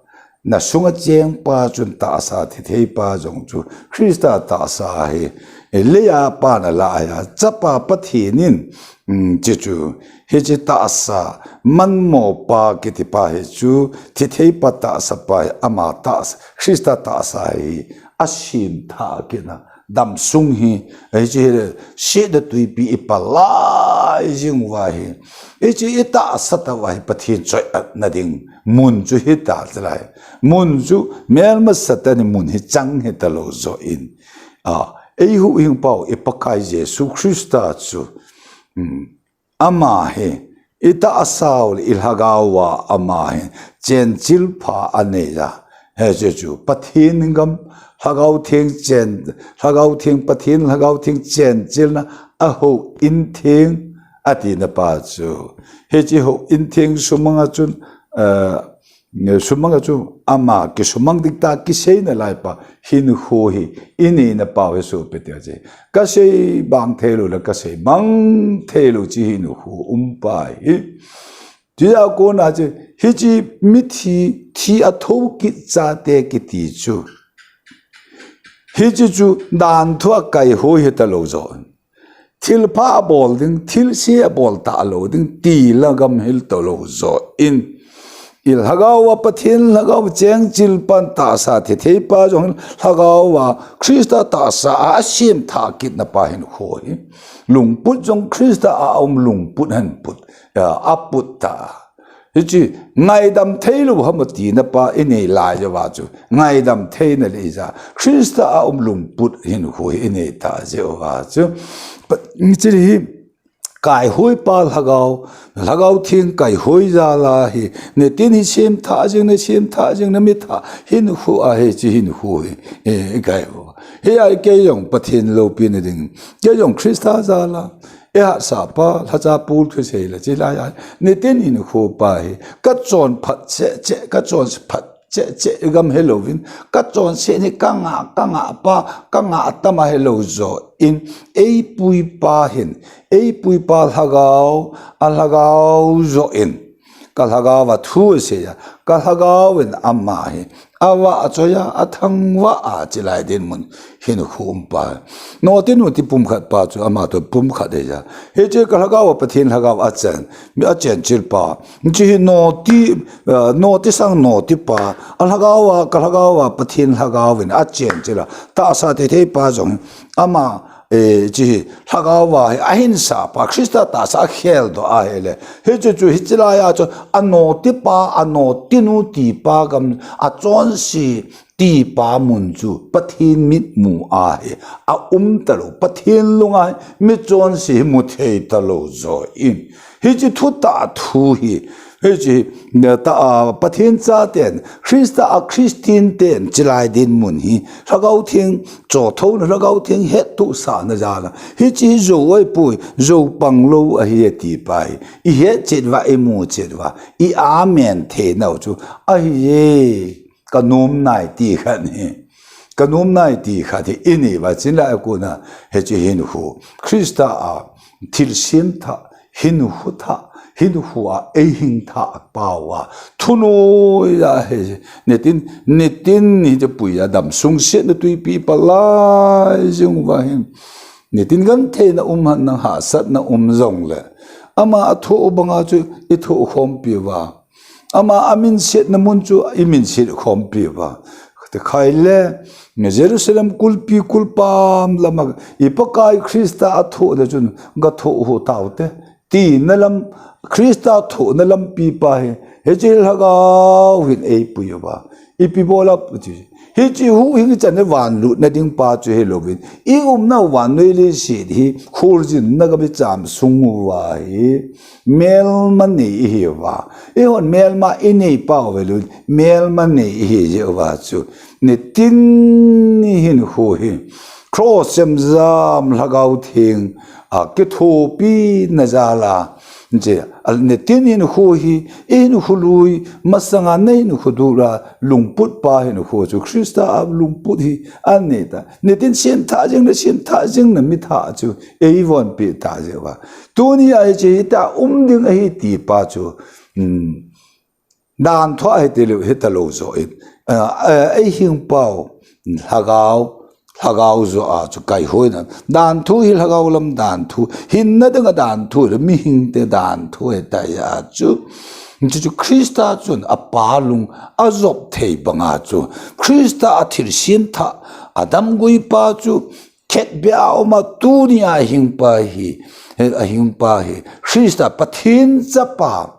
na sunga cheng pa chun tahsa thithei pa jong chu Christa tahsa hi, eh, lei a pa na la a, chapa Pathen in, mm, chi chu, Hiche tahsa, manmo pa kiti pa hi chu, thithei pa tahsa pa hi, ama tahsa, Christa tahsa hi, asem tha kit na, damsung hi, hiche hi, sihna tuipi ipalai jing uva hi, hiche itahsa tah uva hi, Pathen choi-atna ding, mun chu hita lai. Mun chu, melma Satan in mun hi chang hita lou joh in. A, eihuhhing pau, i Pakai Jesu Christa chu, hmm, Ama hi, itahsa u le ilhagao uva ama hi, chenchil pha anei a. Hiche chu, Pathen gam, Lhagao Theng chen, Lhagao Theng Pathen, Lhagao Theng chenchilna, ahouin theng, atina pa chu. Hiche houin theng sumang a chun, eh, Sumang a chu ama kisumang ding tah kiseina lai pa hinkho hi inei na pau hi sopi te ahi. Kasei bang thei lou le kasei bang thei lou chi hinkho um pa hi. Tia kona chu hiche mithi thi a thou kit chate kiti chu. Hiche chu dan thu a kai ho hita lou joh. thilpha abol ding, thilse abol talou ding, ti la gamhel talou jo in. I lhagao a Pathen lhagao cheng chil pan tahsa thethei pa jong lhagao a Christa tahsa a asem tha kitna pa hinkho hi. Lungput jong Christa a um lungput hen put, a, aput ta. Hiche ngaidam theilou ham tina pa inei lai jeh uva chu. Ngaidam theina le ija. Christa a um lungput hinkho hi inei ta jeh uva chu. Pa, hiche hi kaihoi pa lhagao, lhagao theng kaihoi jal a hi. Nitin hi sem tha jing na, sem tha jing na mi tha hinkho a hiche hinkho hi. E, kaihoi. Hi a kei jong Pathen loupina ding. Kei jong Christa jal a. Eihatsah pa, lhacha pul thusei la, chilai a, nitin hinkho pa hi, kachon phat cheh cheh, kachon phat cheh cheh gam helouvin, kachonse ni kanga, kanga pa, kanga tama helou jo in, eipui pa hin, eipui pa lhagao, alhagao jo in, kalhagao a thu asei a, kalhagao in ama hi, avah a choi a, athangvah a chilai dinmun hinkho um pa. Noti noti pumkhat pa chu ama toh pumkhat ahi ja. Hiche kalhagao a Pathen lhagao achen, mi achen chil pa. Hiche hi noti, eh, noti sang noti pa. Alhagao a, kalhagao a Pathen lhagao in achen chil a. Tahsa thethei pa jong ama, e, hiche hi lhagao a hi ahinsa pa, Christa tahsa akhel doh ahile. Hiche chu hiche lai a chu anoti pa, anoti nu ti pa gam, achonse ti pa mun chu Pathen mitmu a hi aum talou, Pathen lung a hi michonse hi muthei talou jo in. Hiche thutah thu hi, hiche, na ta, a, Pathen chaten, Christa a Christian ten, chilai dinmun hi, lhagao theng, chothouna, lhagao theng hettohsahna jal a. Hiche hi jou ahipoi, jou panglou ahi ati pa hi. Ihet chet uva, imu chet uva, i amen thei nau chu. Ahi e, kanom nai ti khat hi. Kanom nai ti khat hi inei uva, chulai a kona, hiche hinkho. Christa a, thilsem tha, hinkho tha, hinkho a, eihing tha pau a. Thunoi a hi, nitin, nitin hiche pui a damsung setna tuipi palai jing uva hin. Nitin gentheina um hen nang hahsatna um jongle. Ama athoh u banga chu ithoh khompi uva. Ama aminsetna mun chu iminset khompi uva. Te khai le, Jerusalem kulpi kulpam lama, i Pakai Christa athohna chun, gathoh u taute. Tina lam, Christa thohna lampi pa hi, hiche lhagao hin eipui uva. Ipi bola pu ti. Hiche huhhing chan a vanlutna ding pa chu hilouvin. I umnau vannoi leiset hi, kholjinna gam icham sung uva hi. Melma nei ihi uva. Eihon melma inei pau velun. Melma nei ihi jeh uva chu. Nitin hinkho hi. Cross chemjam lhagao theng a kithopina jal a. Hiche, a, nitin hinkho hi, ihinkho lui, masanga nahinkho dura, lungput pa hinkho chu, Christa a lungput hi, anei ta. Nitin sem tha jing na, sem tha jing na mi tha chu, eivonpi ta jeh uva. Tuni a hiche hita um ding ahi ti pa chu, um, Dan thu ahi ti lou, hita lou jo in. A, a, eihing pau, lhagao, lhagao jo a chu kaihoina. Dan thu hi lhagao lam dan thu. Hinna dinga dan thu, le mihing te dan thu ahi ta a chu. Chu chu Christa chun apa lung ajop thei banga chu. Christa a thilsem tha, adam gui pa chu. Khetbeh a um a tuni a hing pa hi, ahing pa hi. Christa Pathen chapa.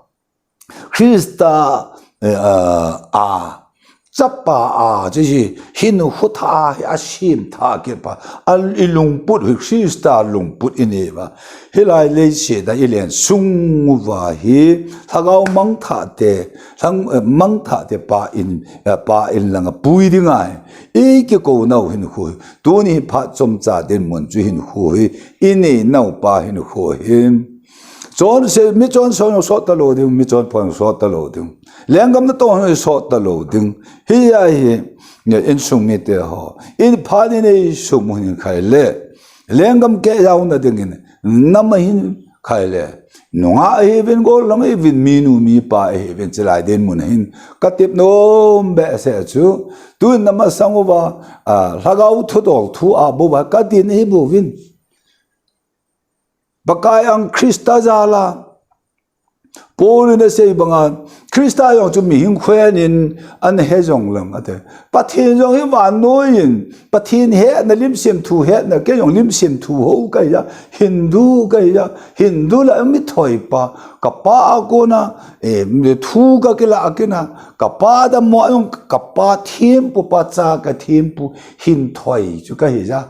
Christa, eh, a, a, chapa a, chu hi, hinkho tha hi asem tha kit pa, a, ilungput hi Christa lungput inei uva. Hilai leiset a ilen sung uva hi, lhagao mangthah te, lhang, eh, mangthah te pa in, eh, pa in langa pui ding ahi. Ikikou nau hinkho hi, tuni hi phat chomcha dinmun chu hinkho hi, inei nau pa hinkho hi. Chonse, mi chonse sot talou ding, mi chonpha sot talou ding. Lenggam natong sot talou ding. Hi a hi, insung mite ho. In phat in eisum hin khai le. Lenggam keh jaona dingin, nam ahin khai le. Nungah ahiuvin, gollhang ahiuvin, minu mipa ahiuvin, chilai dinmun hin. Katep nom behseh chu. Tun na masang uva, a, lhagao thudol thu a bou uva, katin ahi bouvin. Pakai ang Christa jal a. Paul in asei banga, Christa jong chu mihem khonin ana he jong leng ate. Pathen jong hi vannoi in, Pathen hetna, lim semthu hetna, kei jong lim semthu ho kahi a, Hindu kahi a, Hindu lah a mi thoipa, ka pa a kona, eh, thu kakilah a kona, ka pa dammo a jong, ka pa thempu, pa cha ka thempu, hin thoi chu kahi a.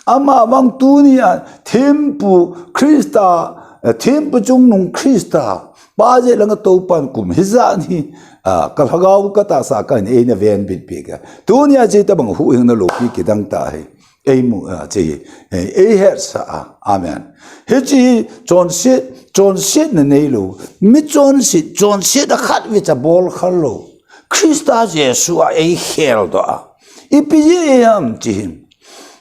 Ama vang tunia thempu Christa, eh, thempu chungnung Christa, pa jeh langa toupan kum hijat hi, ah, ka lhagao ka tahsa a kahin eina venbit peh a. Tunia hiche tobang huhhingna loupi kidang tah hi. Eimu, ah, hiche hi, eh, eihetsah a. Amen. Hiche hi chonset, chonsetna neilou. Mi chonset, chonsetna khat vei cha bol khal lou. Christa Jesu a eikheldoh a. Ipi jeh ham hiche hi.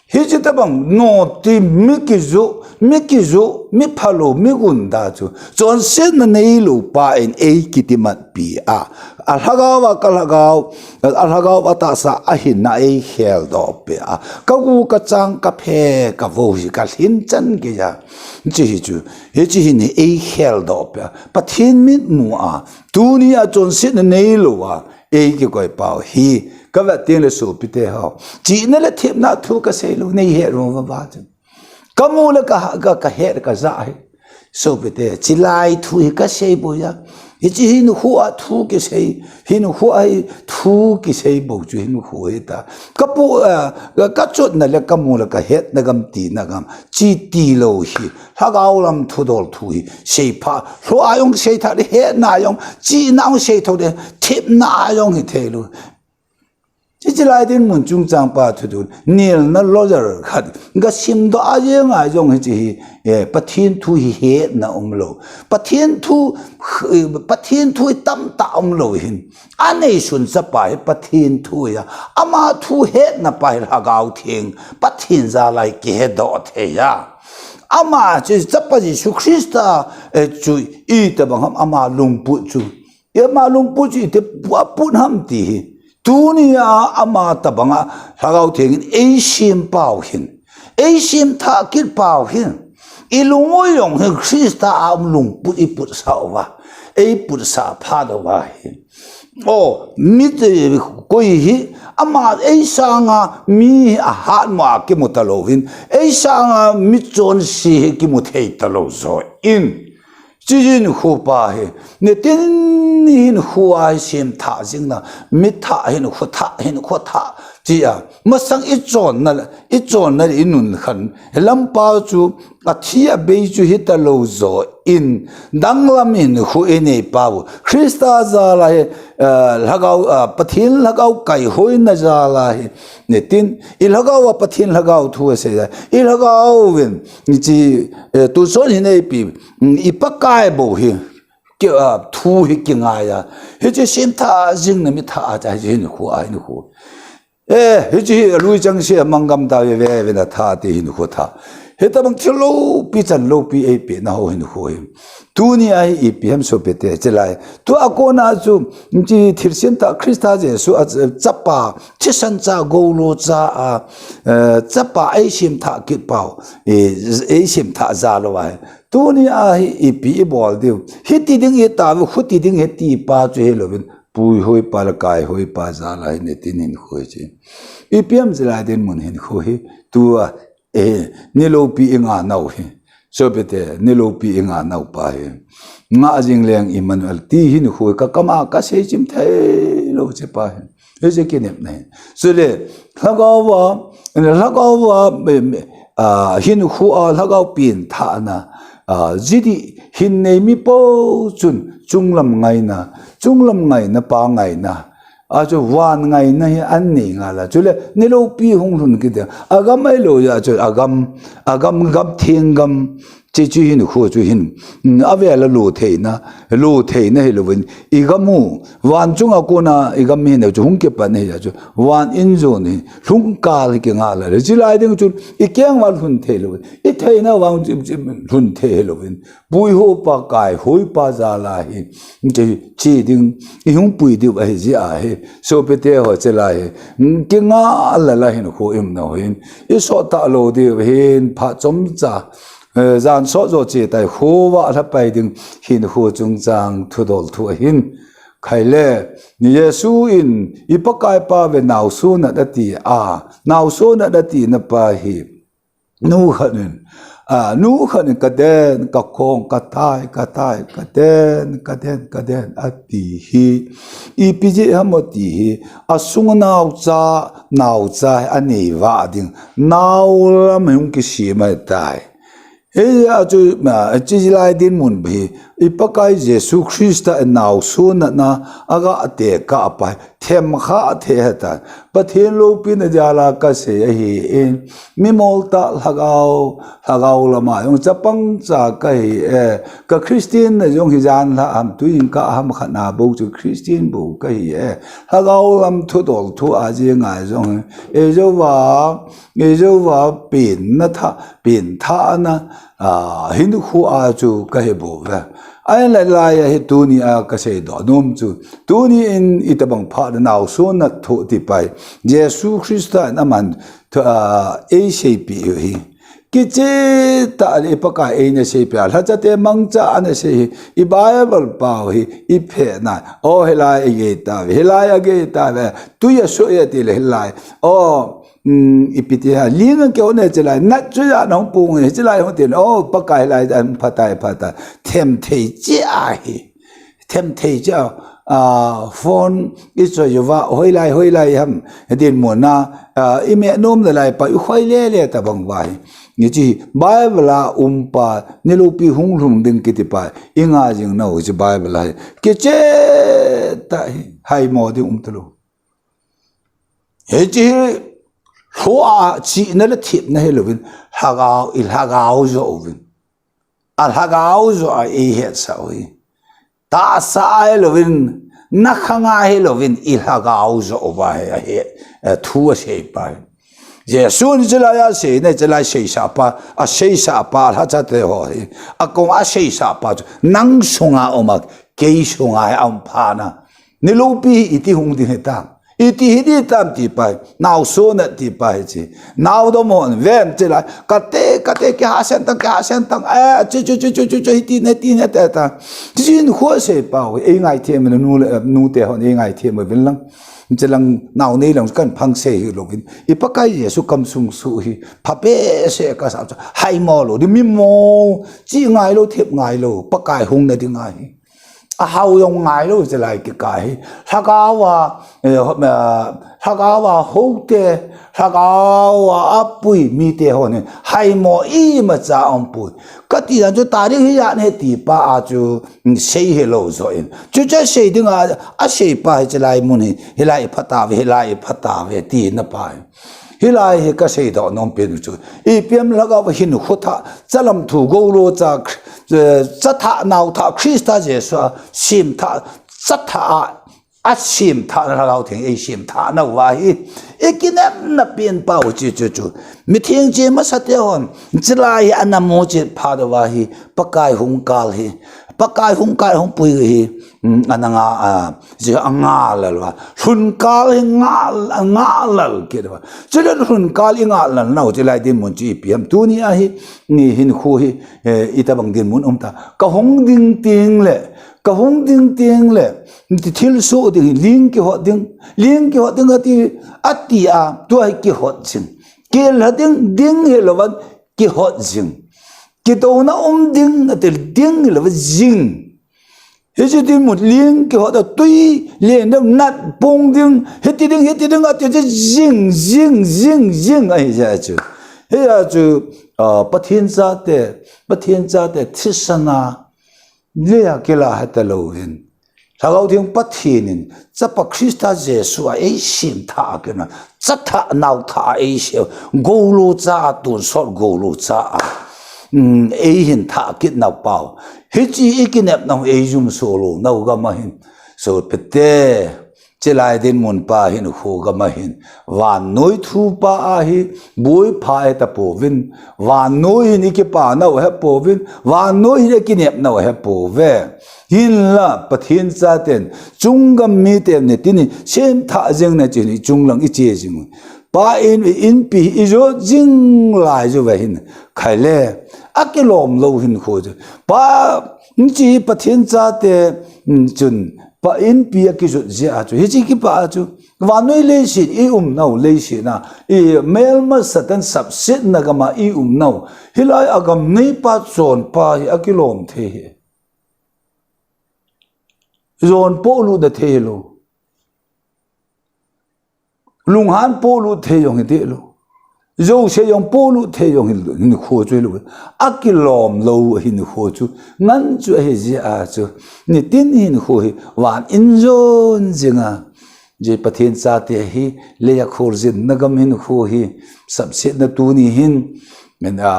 Hiche tobang noti mi kijoh, mi kijoh, mi phalou, mi gunda chu. Chonsetna neilou pa in eikitimatpi a. A lhagao a ka lhagao, a lhagao a tahsa a hinna eikheldoh peh a. Ka gu ka chang ka phe ka vo hi ka lhin chan kei a. Hiche hi chu, hiche hin eikheldoh peh a. Pathen mitmu a. Tunia chonsetna neilou a. Eikikoi pau hi, ka vet teng le sopite ho. Chihna le themna thu ka seilou, nei het uvin vava chu. Ka mu le ka, ka, ka het ka ja hi. Sopite, chilai thu hi ka sei bou a. Hiche hinkho a thu kisei, hinkho a hi thu kisei bou chu hinkho hi ta. Ka pu, eh, ka, ka chotna le ka mu le ka hetna gam tina gam. Chi tilou hi. Lhagao lam thudol thu hi. Seipha. Lhoh a jong seitha le hetna jong. Chihna jong seitho le. Themna jong hithei lou. Hiche lai dinmun chungchang pa thudol. Nilna lawyer khat. Ka simdoh a jeng a jong hiche hi. Eh, Pathen thu hi hetna umlou. Pathen thu, eh, Pathen thu hi tamtah umlou hin. Aneisun chapa hi Pathen thu a. Ama thu hetna pa hi Lhagao Theng. Pathen jal a kihedoh thei a. Ama chu chapa Jesu Christa, eh, chu itobang ham ama lungput chu. Ama lungput chu iti pu-, aput ham ti hi. Tunia ama tobanga Lhagao Theng in eisem pau hin. Eisem thah kit pau hin. I lungmong jong hi Christa a um lungput i putsah uva. Ei putsah phat uva hi. O, mi te koi hi. Ama ei sanga mi ahat ma kimu talou hin. Ei sanga mi chonse hi kimu thei talou jo in. Chi hinkho pa hi, nitin hinkho a hi semthah jingna, mi thah hinkho thah, hinkho thah, tia. Masang i chonna, i chonna i nun khan, hilam pa chu, athi abei chu hita lou jo in, danglam hinkho i nei pau. Christa jal a hi, eh, lhagao, eh, Pathen lhagao kaihoina jal a hi, nitin, i lhagao a Pathen lhagao thu asei a, i lhagao vin, chi, eh, tuchon hi nei pi, Mm, i Pakai bou hi, ki, ah, thu hi kingai a. Hiche semthah jingna mi thah a cha hiche hinkho a hinkho. Eh, hiche hi lui chang se a manggam ta ve ve ve na thah ti hinkho thah. Hitabang thil loupi chan loupi eipeh na ho hinkho hi. Tunia hi ipi ham sopite chilai. Tua kona chu, chi thilsem tah Christa Jesu a chapa, thisan cha golo cha a, eh, chapa eisem thah kit pau, eh, eisem thah jal uva hi. Tunia hi ipi i bol diu. Hiti ding i tauve, khuti ding hiti pa chu hilouvin. Puihoi pa le kaihoi pa jal a hi nitin hinkho hi chu. Ipi ham chilai dinmun hinkho hi. Tua, eh, ni loupi i nga nau hi. Sopite, ni loupi i nga nau pa hi. Nga jing leng Emmanuel ti hinkho hi ka kama ka sei chim thei lou che pa hi. Hiche kinepna hi. Chule, lhagao va, lhagao va, em, ah, hinkho a, lhagao pengthahna, ah, jidi hin nei mi po chun chunglam ngaina, chunglam ngaina pa ngaina, a chu van ngaina hi an nei ngal a. Chule, ni loupi hung lhun kit a. Agam ahilou a chu, agam, agam, gam theng gam, Chi chu hinkho chu hin, mm, avel a lo theina, lo theina hilouvin, i gam u, van chunga kona i gam hi neu chu hung kipan hi a chu, van in jon hi, lhung kal hi kinga la le, chilai ding chu, i keng va lhun thei louvin, i theina vang chu, chu lhun thei hilouvin, puihoi pa kaihoi pa jal a hi, chi, chi ding, i hung pui diu ahi jeh a hi, sopite ho chilai hi, mm, kinga la la hinkho i um nau hin, i sot ta lou diu hin, phat chomcha, eh, jan sot jo che tai, khovah lha pai ding hinkho chungchang thudol thu ahin. Khaile, Jesu in, i Pakai pa ve, naosen nat ati a, naosen nat ati na pa hi, nu khat in, a, nu khat in ka den, ka khong, ka tai, ka tai, ka den, ka den, ka den, ati hi, ipi jeh ham ati hi, a sung naocha, naocha hi a nei vah ding, nao lam hung kisem ahi tai. Hijeh a chu, ma, chi lai dinmun hi, i Pakai Jesu Christa in naosen natna, a ga tekah a pa hi, themkha thei ahi tai. Pathen loupina jal a ka sei ahi in, mi mol tah lhagao, lhagao lam a jong chapang cha ka hi e, ka Christian na jong hi jan lha ham, tu in ka ham khat na bou chu Christian bou ka hi e. Lhagao lam thudol thu a jeng a jong hi, e jo va, e jo va pen na tha, pen tha na, a, hinkho a chu ka hi bou ve. Ahin lai lai a hi tuni a ka seidoh nom chu, tuni in itobang phat naosen nat thu ti pa hi, Jesu Christa in aman thu, a, ei seipeh u hi. Kicheh tah le i Pakai eina seipeh a, lhacha te mangcha ana sei hi, i Bible pao hi, i phet na. O, hilai a gei ta ve, hilai a gei ta ve, tui a soi a ti le hilai. O, um, ipi ti ha, ling a kihot ne che lai, nat chu ya nong pung e, che lai hung tin, o, Pakai lai an phatai, phatai, them thei che ahi. Them thei che a, a, phone i choi uva, hoilai, hoilai ham, dinmun a, a, i meh nom le lai pa, i khoi le le tobang va hi. Ni chi Bible a um pa, ni loupi hung lhung ding kiti pa, i nga jing nau chi Bible a hi. Kicheh tah hi, haimo ding um talou. Hichi hi, lhua chihna le thepna hi louvin, lhagao, i lhagao jo uvin. A lhagao jo a i hetsah u hi. Tahsa a hi louvin, na khang a hi louvin, i lhagao jo uva hi, a hi, a thu a sei pa hi. Jesu in chilai a sei, na chilai seisah pa, a seisah pa, lhacha te ho hi. A kong a seisah pa chu, nang sunga um a, kei sunga hi a um pha na. Ni loupi hi iti hung ding hitam. Iti hi ding tam ti pa hi. Naosen nat ti pa hi chi. Nao dom hon ven chi lai. Kate, kate, kiha sen tang, kiha sen tang. Eh, chi, chi, hiti ne, ti ne, te ta. Chi chin khua sei pa hi. Ei ngaithem nu le, nu te hon ei ngaithem uvin lang. Chi lang nao nei lang kan phang sei hi louvin. I Pakai Jesu kam sung su hi. Pha behseh ka sa chu. Haimo lou, di mi mo. Chi ngai lou, thep ngai lou. Pakai hung na ding ahi. A hao jong ngai lou, chilai kikah hi. Lhagao a, eh, ho-, eh, lhagao a houte, lhagao a apui mite hon hi, haimo imacha umpoi. Kati dan chu tarik hi jan he ti pa a chu, mm, sei helou jo in. Chuche sei ding a, a sei pa hi chilai mun hi, hilai pha tave, hilai pha tave, ti na pa hi. Hilai hi ka seidoh nom pen u chu. Ipi ham lhagao a hinkho thah, chalam thu golo cha, eh, cha thah nao thah Christa Jesu a, sem thah, cha thah a, a sem thah na Lhagao Theng ei sem thah nau va hi. I kinepna pen pa u chi chu chu. Mitheng che masa te hon, chilai hi ana mu che pha dou va hi, Pakai hung kal hi. Pakai hung kal hung pui hi. Mm, ana nga, a, ji a nga lal va. Lhun kal hi nga, nga lal kit va. Chule lhun kal i nga lal nau chilai dinmun chu ipi ham tuni a hi, ni hinkho hi, eh, itobang dinmun um ta. Ka hung ding teng le, ka hung ding teng le, ti thilsoh ding hi ling kihot ding, ling kihot ding ati, ati a, tua hi kihot jing. Kihot ding, ding hi lo van, kihot jing. Kidouna um ding, ati ding hi lo van jing. Hichi dinmun ling kihot a tui len ding nat pung ding, hiti ding, hiti ding, ati chu jing, jing, jing, jing, ahi jeh chu. Hia chu, ah, Pathen chate, Pathen chate, thisan a, le a kila heta louvin. Lhagao Theng Pathen in, Chapa Christa Jesu a ei sem thah a kina, cha thah nao thah a ei sem, golo cha a tonsot golo cha a, mm, ei hin thah kit nau pau. Hichi i kinepna u ei jumso lou nau gam a hin. So pete, chilai dinmun pa hinkho gam a hin. Vannoi thu pa a hi, boi pha e ta pouvin. Vannoi hin i kipa nau he pouvin. Vannoi hin i kinep nau he pouve. Hinla, Pathen chaten, chung gam miten nitin i, sem thah jing na chin i chung lang i che jing. Pa in, i inpi, i jot jing lai ju ve hin. Khai le, Akilom lou hinkho chu. Pa, hiche Pathen chate, mm, chun, pa inpi akijot jeh a chu. Hiche kipah a chu. Vannoi leiset i umnau leiset na. I melma Satan sapsetna gam a i umnau. Hilai a gam neipa chonpa hi akilom thei hi. Jon polut na thei lou. Lunghan polut thei jong hi thei lou. Jouse jong polut thei jong hi, hinkho chu hilou. Akilom lou hinkho chu. Ngan chu ahi jeh a chu. Nitin hinkho hi van in jon jing a. Hiche Pathen chate hi lei a kholjinna gam hinkho hi. Sapsetna tuni hin. Men a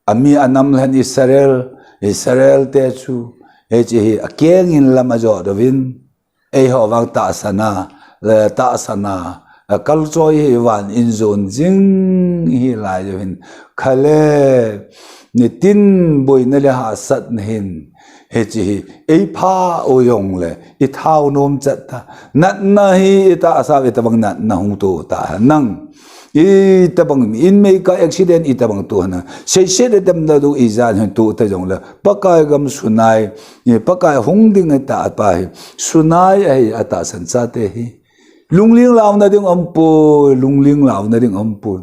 Ami anam lhen Israel, Israel te chu, hiche hi akeng in lam ajot uvin, eiho vang tahsan a, le tahsan a, a kalchoi hi van in jon jing hi lai uvin, khale, nitin boina le hahsatna hin, hiche hi, eipha u jongle, i thao nom chat ta, natna hi i tahsa u itobang natna hung to ta, nang, Itobang, in mei ka accident itobang to hana. Seiset le damna dou ijat hin to ta jongle. Pakai gam sunai. Pakai hung ding ata pa hi. Sunai ahi atahsan chate hi. Lungling launa ding umpoi, lungling launa ding umpoi.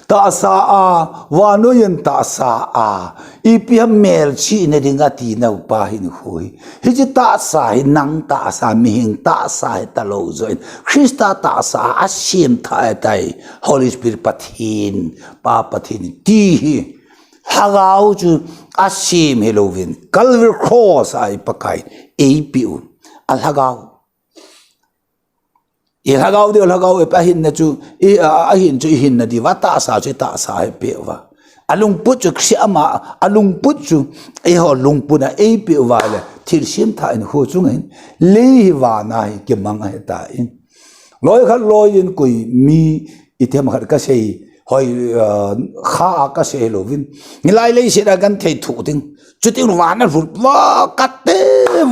Tahsa a, vannoi in tahsa a. Ipi ham melchihna ding ati nau pa hinkho hi. Hiche tahsa hi nang tahsa, mihing tahsa hi talou joh in. Christa tahsa a asem thah tai. Holy Spirit Pathen, Pa Pathen ti hi. Lhagao chu asem hilouvin. Calvary Cross a i Pakai eipeh u. A lhagao. I lhagao diu, lhagao i ahinna chu, i, a, ahin chu i hinna diuva, tahsa chu tahsa hi peh uva. Alungput chu Christa ama, alungput chu, eiho lungput a eipeh uva le, thilsem thah in hinkho chunga hin, lei hi vana hi kimang ahitan. Loi khat loi in koi mi, itiham khat kasei, hoi, a, kha a kasei louvin. Nilai leiset a kan thei thu ding. Chuting vana lhut va kate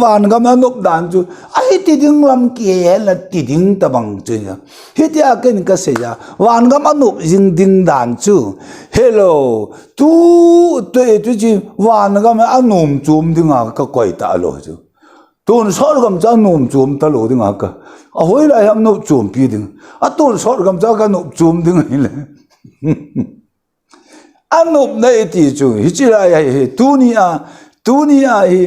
van gam a nop dan chu. Ahi ti ding lam kihei la ti ding tobang chu nia. Hitia ken kasei a. Van gam a nop jing ding dan chu. Hello. Tu, tu, tu chi van gam a nom chom ding a kakoi talou chu. Tonsot gam chu anom chom talou ding a ka. Ahoilai ham nom chompi ding. Atonsot gam chu ka nom chom ding ahile. Anopna iti chu, hiche lai a hi, tuni a, tuni a hi,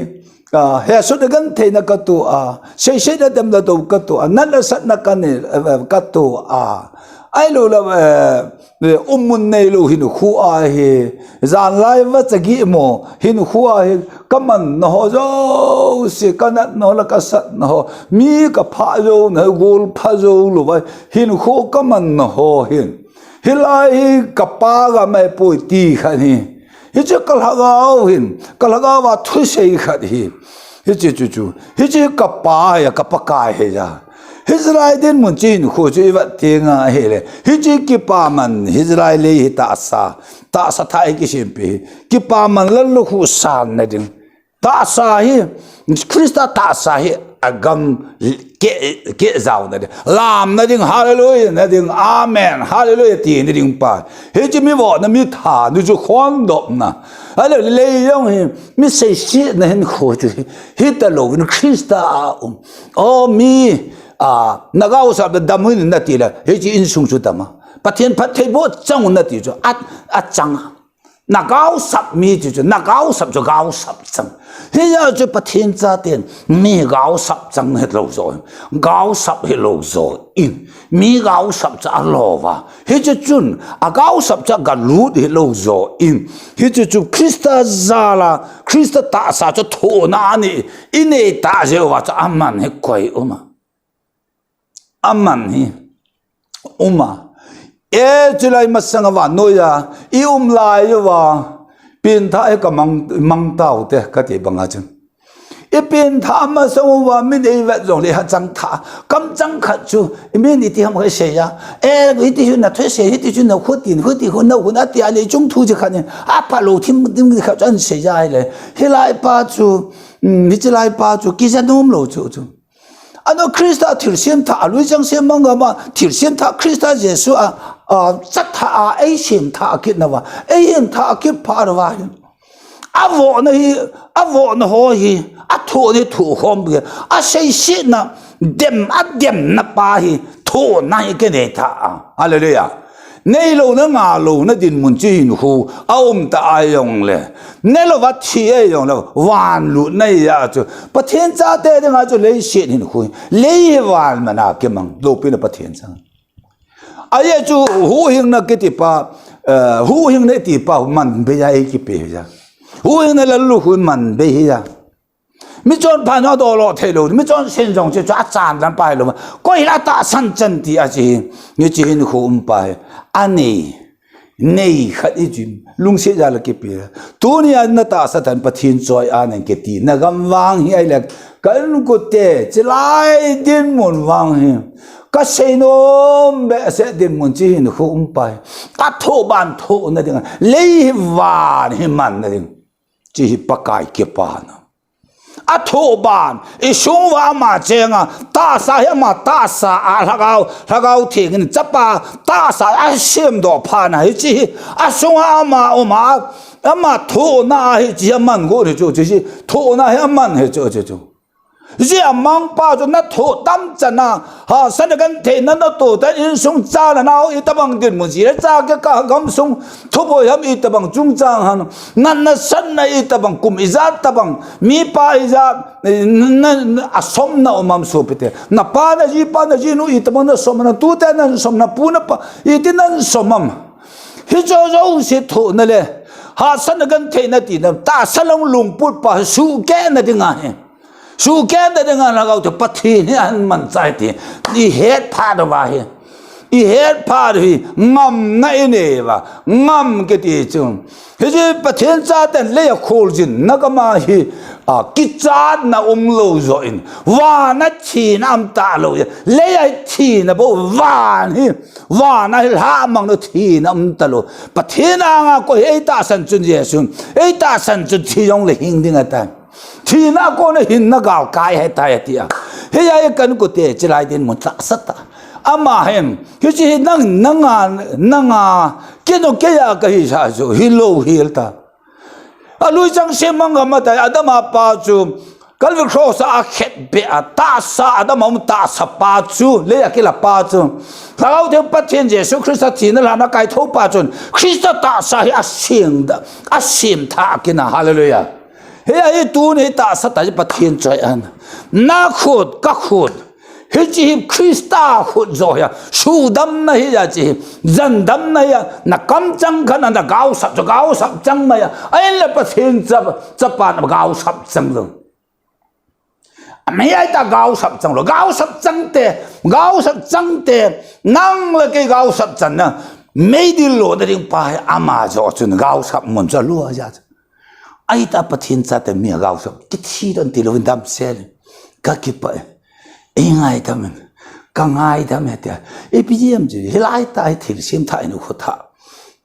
a, hesot a gentheina kato a, seiset a damna dou kato a, natna satna kanei, eh, eh, kato a. Ahilou le, eh, eh, ummun neilou hinkho ahi, janlai vacha gihmo hinkho ahi, kamanna ho jouse, kanatna ho le kasatna ho, mi kaphah jouna, gol pha jou louva, hinkho kamanna ho hin. Hilai hi kapa gam ahipoi ti khat hi. Hiche ka lhagao hin, ka lhagao a thusei khat hi. Hiche chu chu. Hiche kapa hi, ka Pakai hi ja. Hiche lai dinmun chu hinkho chu i vet teng ahile. Hiche kipaman, hiche lai lei hi tahsa. Tahsa thah hi kisempeh hi. Kipaman lallukhuh sanna ding. Tahsa hi, Christa tahsa hi agam ke, ke jaona ding. Lamna ding, hallelujah na ding, amen, hallelujah tina ding pa. Hiche mi vohna mi thana chu khondopna. Ahile lei jong hi, mi seisetna hinkho chu hi, hitalouvin Christa a um. O mi, a, nagaosap le dam un nati le, hiche insung chu dam a. Pathen phattheiboh chang un nati chu, a, achang a. Nagaosap mi chu chu, nagaosap chu gaosap chang. Hijeh a chu Pathen chaten mi gaosap chang hilou jo. Gaosap hilou jo in. Mi gaosap chu alou va. Hiche chun, agaosap chu galut hilou jo in. Hiche chu Christa jal a, Christa tahsa chu thohna a nei, i nei tah jeh uva chu aman hi koi um a. Aman hi um a. E, chulai masang a vannoi a, i um lai uva, pengthah hi ka mang, mang tau te, kati banga chun. I pengthah masang uva, min ei vet jongle hachang thah, kamchang khat chu, i min iti ham ka sei a. E, hiti chu na thusei, hiti chu na khutin, khuti khu na hun ati a le chung thu chi khat in, aphalou thim, thim khat chu ahin sei a le. Hilai pa chu, um, hiche lai pa chu, kija nom lou chu chu. Ano Krista thilsem thah, alui chang sem mang gam a, thilsem thah Krista Jesu a, a, chat thah a, ei sem thah kit nauva, ei sem thah kit phat uva hin. Avohna hi, avohna ho hi, athohna hi thoh khom bik, aseisetna, dem, ademna pa hi, thohna hi kinei thah a. Hallelujah. Neilou na, ngah lou na dinmun chu hinkho a um ta a jongle, nelou va thi a jongle, van lut na hi a chu, Pathen chate dinga chu leiset hinkho hi, lei hi van man a kimang, loupina Pathen chang. Ajeh chu huhhingna kiti pa, eh, huhhingna iti pa man bei a ei kipe hi a. Huhhingna lallukhuh man bei hi a. Michonpha in adolou thei lou, michonse in jong chu, chu achan dan pa hilou. Koi hila tahsan chan ti a chi hi, hiche hinkho um pa hi. Anei, nei khat i chin, lungset jal a kipe. Tunia na tahsa tah in Pathen choi a nang kiti, na gam vang hi ahile, ka insung te, chulai dinmun vang hi. Ka seinom behseh dinmun chu hinkho um pa hi. Athoh ban thohna ding, lei hi van hi manna ding. Chu hi Pakai kipana. Athoh ban, i sung uva ama cheng a, tahsa hi ama tahsa a, Lhagao, Lhagao Theng in chapa tahsa a semdoh phat na hi chu hi, asung a ama um a, ama thohna hi chu hi aman got hi chu, chu hi, thohna hi aman hi chu, chu, chu. Hiche amang pa chu na thoh tam chan a, hahsatna gentheina na toh tan, insung chan a nao itobang dinmun, ji le cha kikah, gamsung thuboi ham itobang chungchang ham, natna satna itobang, kum ijat tobang, mipa ijat, na, na, na, asom na um am sopite. Na pa na ji, pa na ji nu itobang na som, na tute na som, na pu na pa iti na som am. Hiche jouse thohna le hahsatna gentheina tina, tahsa lang lungput pa suhkehna ding ahi. Suhkehna dinga Lhagao Theng Pathen hi ahin manchah e ti i het phat uva hi, i het phat u hi ngamna i nei uva, ngam kiti chu. Hiche Pathen chaten lei a kholjinna gam a hi, a, kichatna umlou joh in, van a thina um talou, lei a thina bou, van hi, van a hi lhamang lou thina um talou. Pathen anga koi hi ei tahsan chun Jesu, ei tahsan chun thi jongle hing ding ahitai. Thina a kona hinna galkai ahitai ati a. Hiche a i kan kote chulai dinmun tahsa tah. Ama hin, hiche hi nang, nanga, nanga, kei jong kei a kahi sa chu, hilou hel ta. Alui chang sem mang gam a tai, Adam a pa chu, Calvary Cross a akhetbeh a, tahsa, Adam a um tahsa pa chu, lei a kila pa chu. Lhagao Theng Pathen Jesu Christa thina lhana kaithou pa chun, Christa tahsa hi asem da, asem thah kit na, hallelujah. Hiche hi tuni tahsa tah hi Pathen choi a. Na khut, ka khut. Hiche hi Christa khut joh hi a. Sudamna hi a chi hi. Jandamna hi a. Na kamchang khat na gaosap chu gaosap chang mai a. Ahinla Pathen cha, chapa na gaosap chang lou. Amei a ta gaosap chang lou. Gaosap chang te, gaosap chang te. Nang le kei gaosap chang na. Meidil lona ding pa hi ama joh chun gaosap mun chu alua jeh chun. Ahita Pathen chate mi a gaosap, kithi don tilou in damsel in. Ka kipah e. Ei ngaidam in. Ka ngaidam e tia. Ipi jeh ham chu, hilai tah hi thilsem thah in u khu thah.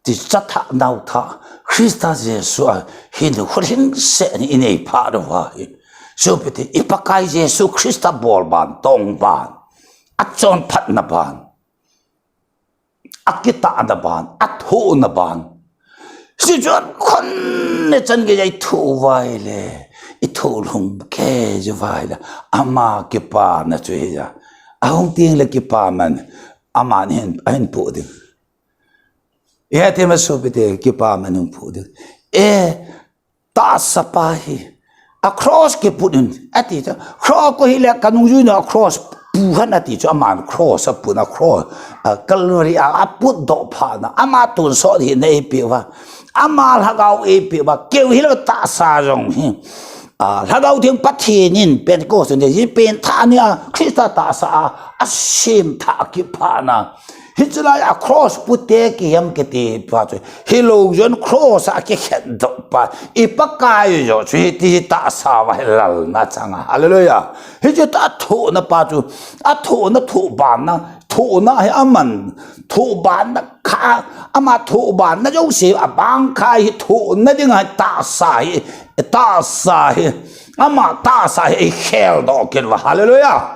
Ti cha thah nau thah. Christa Jesu a hin u khu lhingset in i nei phat uva hi. Sopite, i Pakai Jesu Christa bol ban, tong ban. Achonphatna ban. Akitahna ban, athohna ban. Hichu khon le chan gei a i thoh uva ahile, i thoh lhung kei uva ahile, ama kipana chu hi a. Ahung teng le kipaman, aman hin, ahin poh ding. Ihet em sopite, kipaman hung poh ding. E, tahsa pa hi, a cross kiput in, ati chu, cross koi hile ka nungjui na cross pu hen ati chu, aman cross aput na cross, a Calvary a, aput doh phat na, ama tonsot hina eipeh uva, ama lhagao eipeh uva, keu hilou tahsa jong hi, a, Lhagao Theng Pathen in Pentecost ni, ji pen thah ni a, Christa tahsa a, asem thah kiphat na, Hiche lai a cross pute kihem kiti pa chu. Hilou jong cross a kikhetdoh pa. I Pakai joh chu hiti hi tahsa uva hi lalna chang a. Hallelujah. Hiche tah a thohna pa chu. Athohna thohbanna. Thohna hi aman. Thohbanna kha. Ama thohbanna jouse abang kha hi thohna ding a tahsa hi. Tahsa hi. Ama tahsa hi kheldoh kit uva. Hallelujah.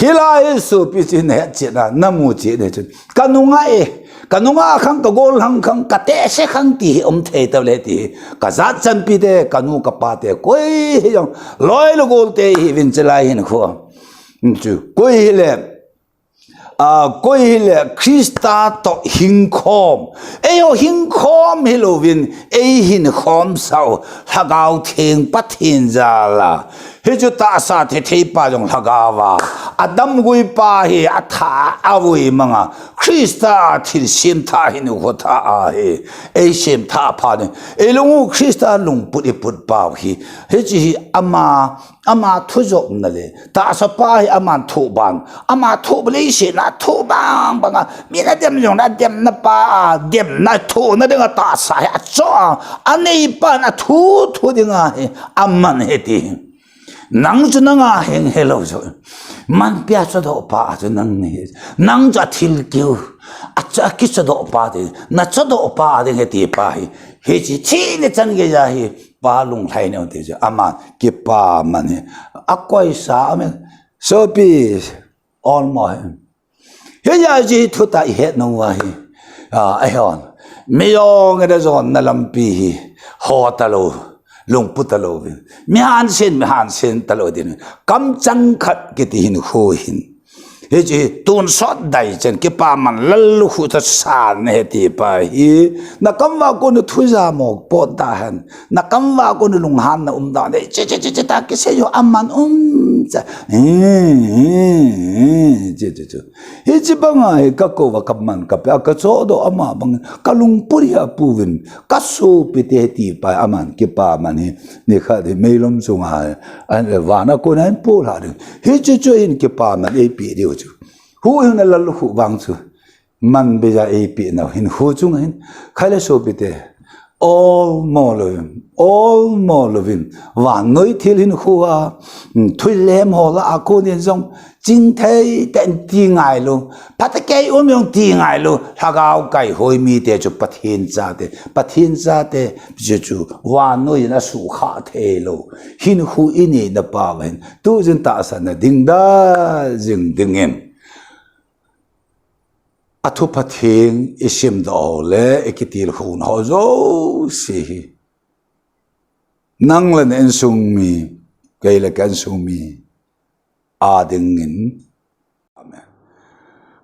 Hilai hi sopi chu nahet chet na, namu chet na chu. Kanunga e, kanunga khang, kagol khang khang, katehse khang ti hi um thei tale ti hi. Kajat chanpi te, kanu kapa te, koi hijong, loi le gol te hiuvin chulai hinkho. Chu, koi hile, a, koi hile Christa toh hingkhom. Eiho hingkhom hilouvin, eihin khomsah u, Lhagao Theng Pathen jal a. Hichu tahsa thethei pa jong Lhagao a. Adamgui pa hi atha avui manga. Christa thilsem thah hinkho thah ahi. Eisem thah phat in. Eilung u Christa lungput iput pau hi. Hiche hi ama, ama thujopna le. Tahsa pa hi aman thoh ban. Ama thoh bang leiset na thoh bang banga. Mi nadem jong nademna pa a, demna thohna dinga tahsa hi achoh a. Anei pan athu thu dinga hi. Aman ahi ti. Nang chu nanga heng helou chu. Manpi a chohdoh pa chu nang nahi. Nang chu athil keu. Acha kichohdoh pa ti. Nachohdoh pa ding ahi ti pa hi. Hiche thi le chan gei a hi. Pa lunglhai neo ti chu. Aman kipaman hi. Akoisa amen. Sopi. All mo hi. Hijeh a chu thutah ihet nung uva hi. A, ahon. Mi jong ida jonna lampi hi. Ho talou. Lungput talou vin. Mi hansen, mi hansen talou din. Kamchang khat kiti hinkho hin. Hiche tonsot dai chen kipaman lallukhuh tasan ahi ti pa hi. Nakam uva kon u thu jamo pot tahen. Nakam uva kon u lunghanna um dan. Che, che, che, che, ta kisei u aman um. Che. Che, che, che. Hiche banga hi kakou uva kaman kape a kachohdoh ama bang kalungput hi apouvin. Kasopi te ti pa aman kipaman hi. Nikhat hi meilom chunga hi. An vana kon a hin polha ding. Hiche chu hin kipaman eipeh diu chu. Huhhingna lallukhuh vang chu. Manpi a eipeh nau hinkho chunga hin. Khaile sopi te. Olmo louvin. Olmo louvin. Vannoi thil hinkho a. Hmm, thuilem ho lah a kon in jong. Chingthei tah in ti ngailou. Phatah kei um jong ti ngailou. Lhagao kaihoi mite chu Pathen chate. Pathen chate. Chu chu. Vannoi in asuhkhah theilou. Hinkho inei na pau hin. Tuchin tahsan na ding da jing dingin. Athu Pathen isimdoh ho le ikitilkhouna ho jouse hi. Nang le na insung mi, kei le ka insung mi. Adingin. Amen.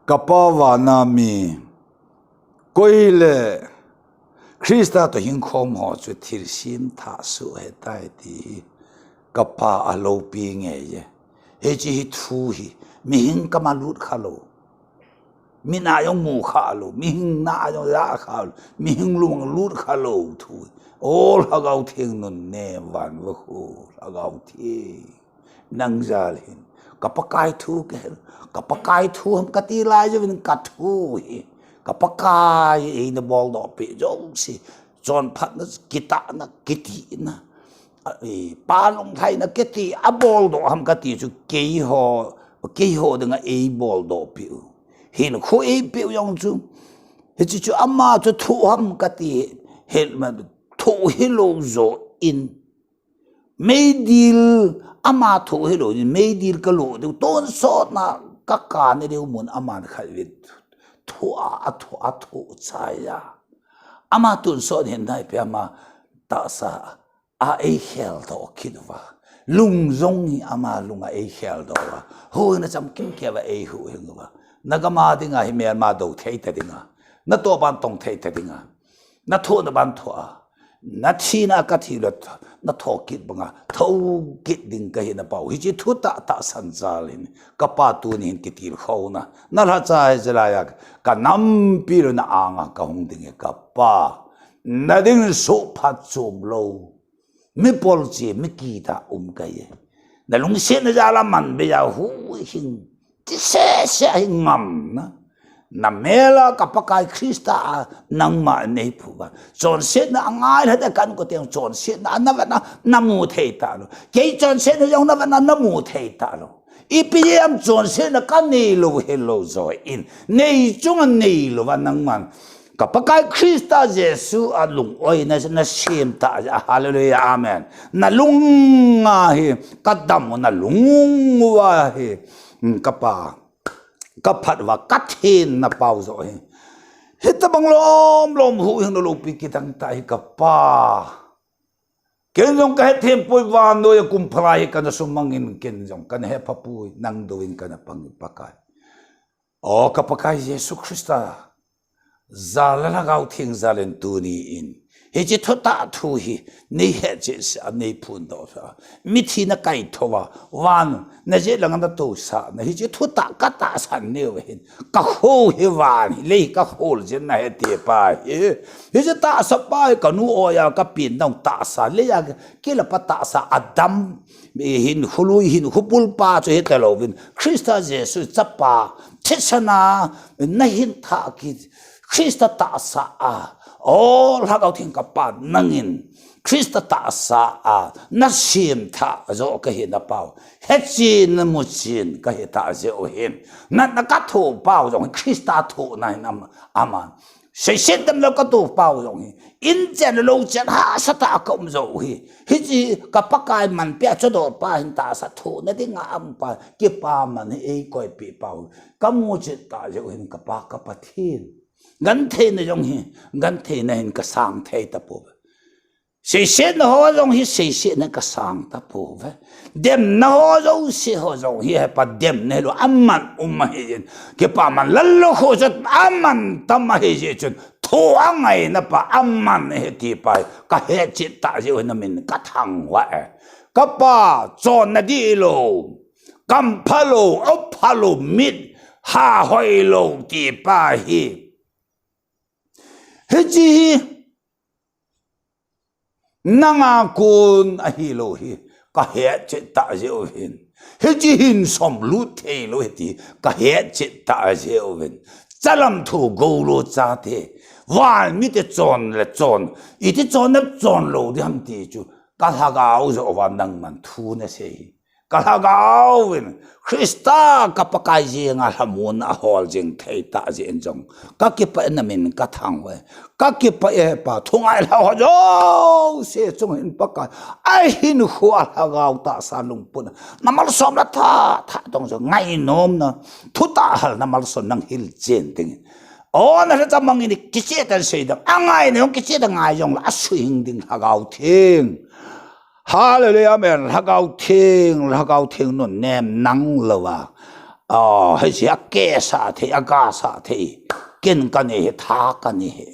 Kapa vana mi, koi le Christa toh hingkhom ho chu thilsem thah soh ahitai ti hi. Kapa aloupi ngei e. Hiche hi thu hi. Mihing kama lut khalou. Min a jong mu khalou. Mihing na a jong ja khalou. Mihing lung lut khalou thu hi. O Lhagao Theng nun ne van va khu Lhagao Theng. Nang jal hin. Ka Pakai thu kahel. Ka Pakai thu ham kati lai jouvin kathu hi. Ka Pakai eina boldoh peh jouse. Chonphatna, kitahna, kitina. A, i, pa lunglhaina kiti, aboldoh ham kati chu keiho, keiho dinga eiboldoh peh u. Hinkho eipeh u jong chu. Hiche chu ama chu thoh ham kati, hel ma, thoh hilou joh in. Meidil ama thoh hilou, meidil kalo diu, tonsotna kakap diu mun aman khatvei. Thoh a, athoh, athoh chai a. Ama tonsot hin naipe ama tahsa a eikheldoh kit uva. Lung jong hi ama lunga eikheldoh uva. Huhhingna chamkim keiya eihuhhing uva. Nagam a dinga hi melma dou thei ta dinga. Natoh ban tong thei ta dinga. Nathohna ban thoh a. Nathina kathi le nathoh kit banga. Thou kit ding kahi na pau. Hiche thu tah tahsan jal hin. Kapa tuni hin kitilkhouna. Nalhacha hiche laiya. Kanampi le na anga kahung ding e Kapa. Nading soh phat chom lou. Mi polche, mi kitah um kahi e. Nalungsetna jal a manbeiya huhhing. Tisese hi ngamna. Namel a ka Pakai Christa a nangma neiphuh uva. Chonsetna angai lheh teng kan ko teng chonsetna a navet na namu thei talou. Kei chonsetna jong navet na namu thei talou. Ipi jeh ham chonsetna kanei lou hilou joh in. Nei chunga neilou va nangman. Ka Pakai Christa Jesu a lung-oina nasem ta. Hallelujah, amen. Nalunga hi, kadam u nalung uva hi. Hmm, ka Pa, ka phat uva ka thenna pau joh hi, hitabang lom lom huhhingna loupi kidang tah hi ka Pa. Ken jong ka hethem poi, vannoi a kum phalai hi kana sumangin, ken jong kana hepha poi, nang douvin kana pangin Pakai. O ka Pakai Jesu Christa, jal le Lhagao Theng jal in tuni in hiche thutah thu hi nei hetchet sah a, nei phondoh sah a, mithi na kaithou a, van na jet langa na tousah na, hiche thutah ka tahsan nau hin, ka kho hi van hi, lei ka khol jin na hiti pa hi. Hiche tahsa pa hi ka nu oi a ka pen dong tahsa, lei a kila pa tahsa, Adam hinkho lui, hinkho bul pa chu hita louvin, Christa Jesu chapa, thisan a na hin thah kit, Christa tahsa a, o Lhagao Theng ka Pa, nangin Christa tahsa a na sem thah joh ka hi na pau, hechen muchen ka hi tah jeh u hin, natna ka thoh pau jong hi Christa thohna hin ama, ama seiset damlou ka thoh pau jong hi, in chen lou chen hahsa tah a ka um joh u hi, hiche ka Pakai manpeh a chodoh pa hin tahsa thohna dinga um pa, kipaman hi eikoipeh pau ka muchet tah jeh u hin ka Pa ka Pathen, gentheina jong hi gentheina hin ka sang thei tapouve. Seisetna ho jong hi seisetna ka sang tapouve. Demna ho jouse ho jong hi, he Pa, demna hilou aman um ahi jeh in, kipaman lallukhuh chu aman tam ahi jeh chun, thu angaina pa aman ahi ti pa hi ka hetchet tah jeh u hin na min ka thangvah e. Ka Pa, chonna dihlou, kam phalou, op phalou, mit ha hoilou ti pa hi, hiche hi nanga kon ahilou hi ka hetchet tah jeh u hin, hiche hin somlut theilou hi ti ka hetchet tah jeh u hin, chalam thu goulo chate, van mite chon le chon, iti chonna chon lou ding ham ti chu ka lhagao joh uva nangman thu na sei hi, ka lhagao in Christa ka Pakai jenga lhamonna ahol jing thei tah jeh in jong ka kipah e, na min ka thangvah e. Ka kipah e Pa, thu ngailha ho jouse chunga hin Pakai, ahinkhoa lhagao tahsa lungput a na malsomna tha tha tong jong, ngainomna, thutah halna malsom nang hil chen dingin, o na lhacha mangin kicheh tah in sei ding, angaina jong kicheh tah ngai jongle asuhing ding Lhagao Theng. Hallelujah, amen. Lhagao Theng, Lhagao Theng nunnem nang louva, a, hiche a kesah thei, a gasah thei ken ka nei hi, tha ka nei hi.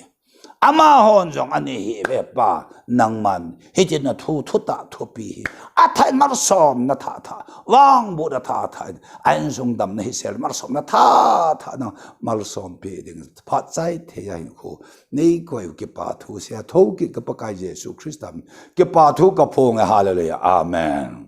Amahon jong anei hi ve Pa, nangman hiche na thu, thutah thupi hi athah in malsomna tha tha, vangbohna tha tha in, a insung damna hisel malsomna tha tha nang malsompeh ding, phat chai thei a hinkho nei koi u, kipa thu sei a thokit ka Pakai Jesu Christa min kipa thu ka phong e. Hallelujah. Amen.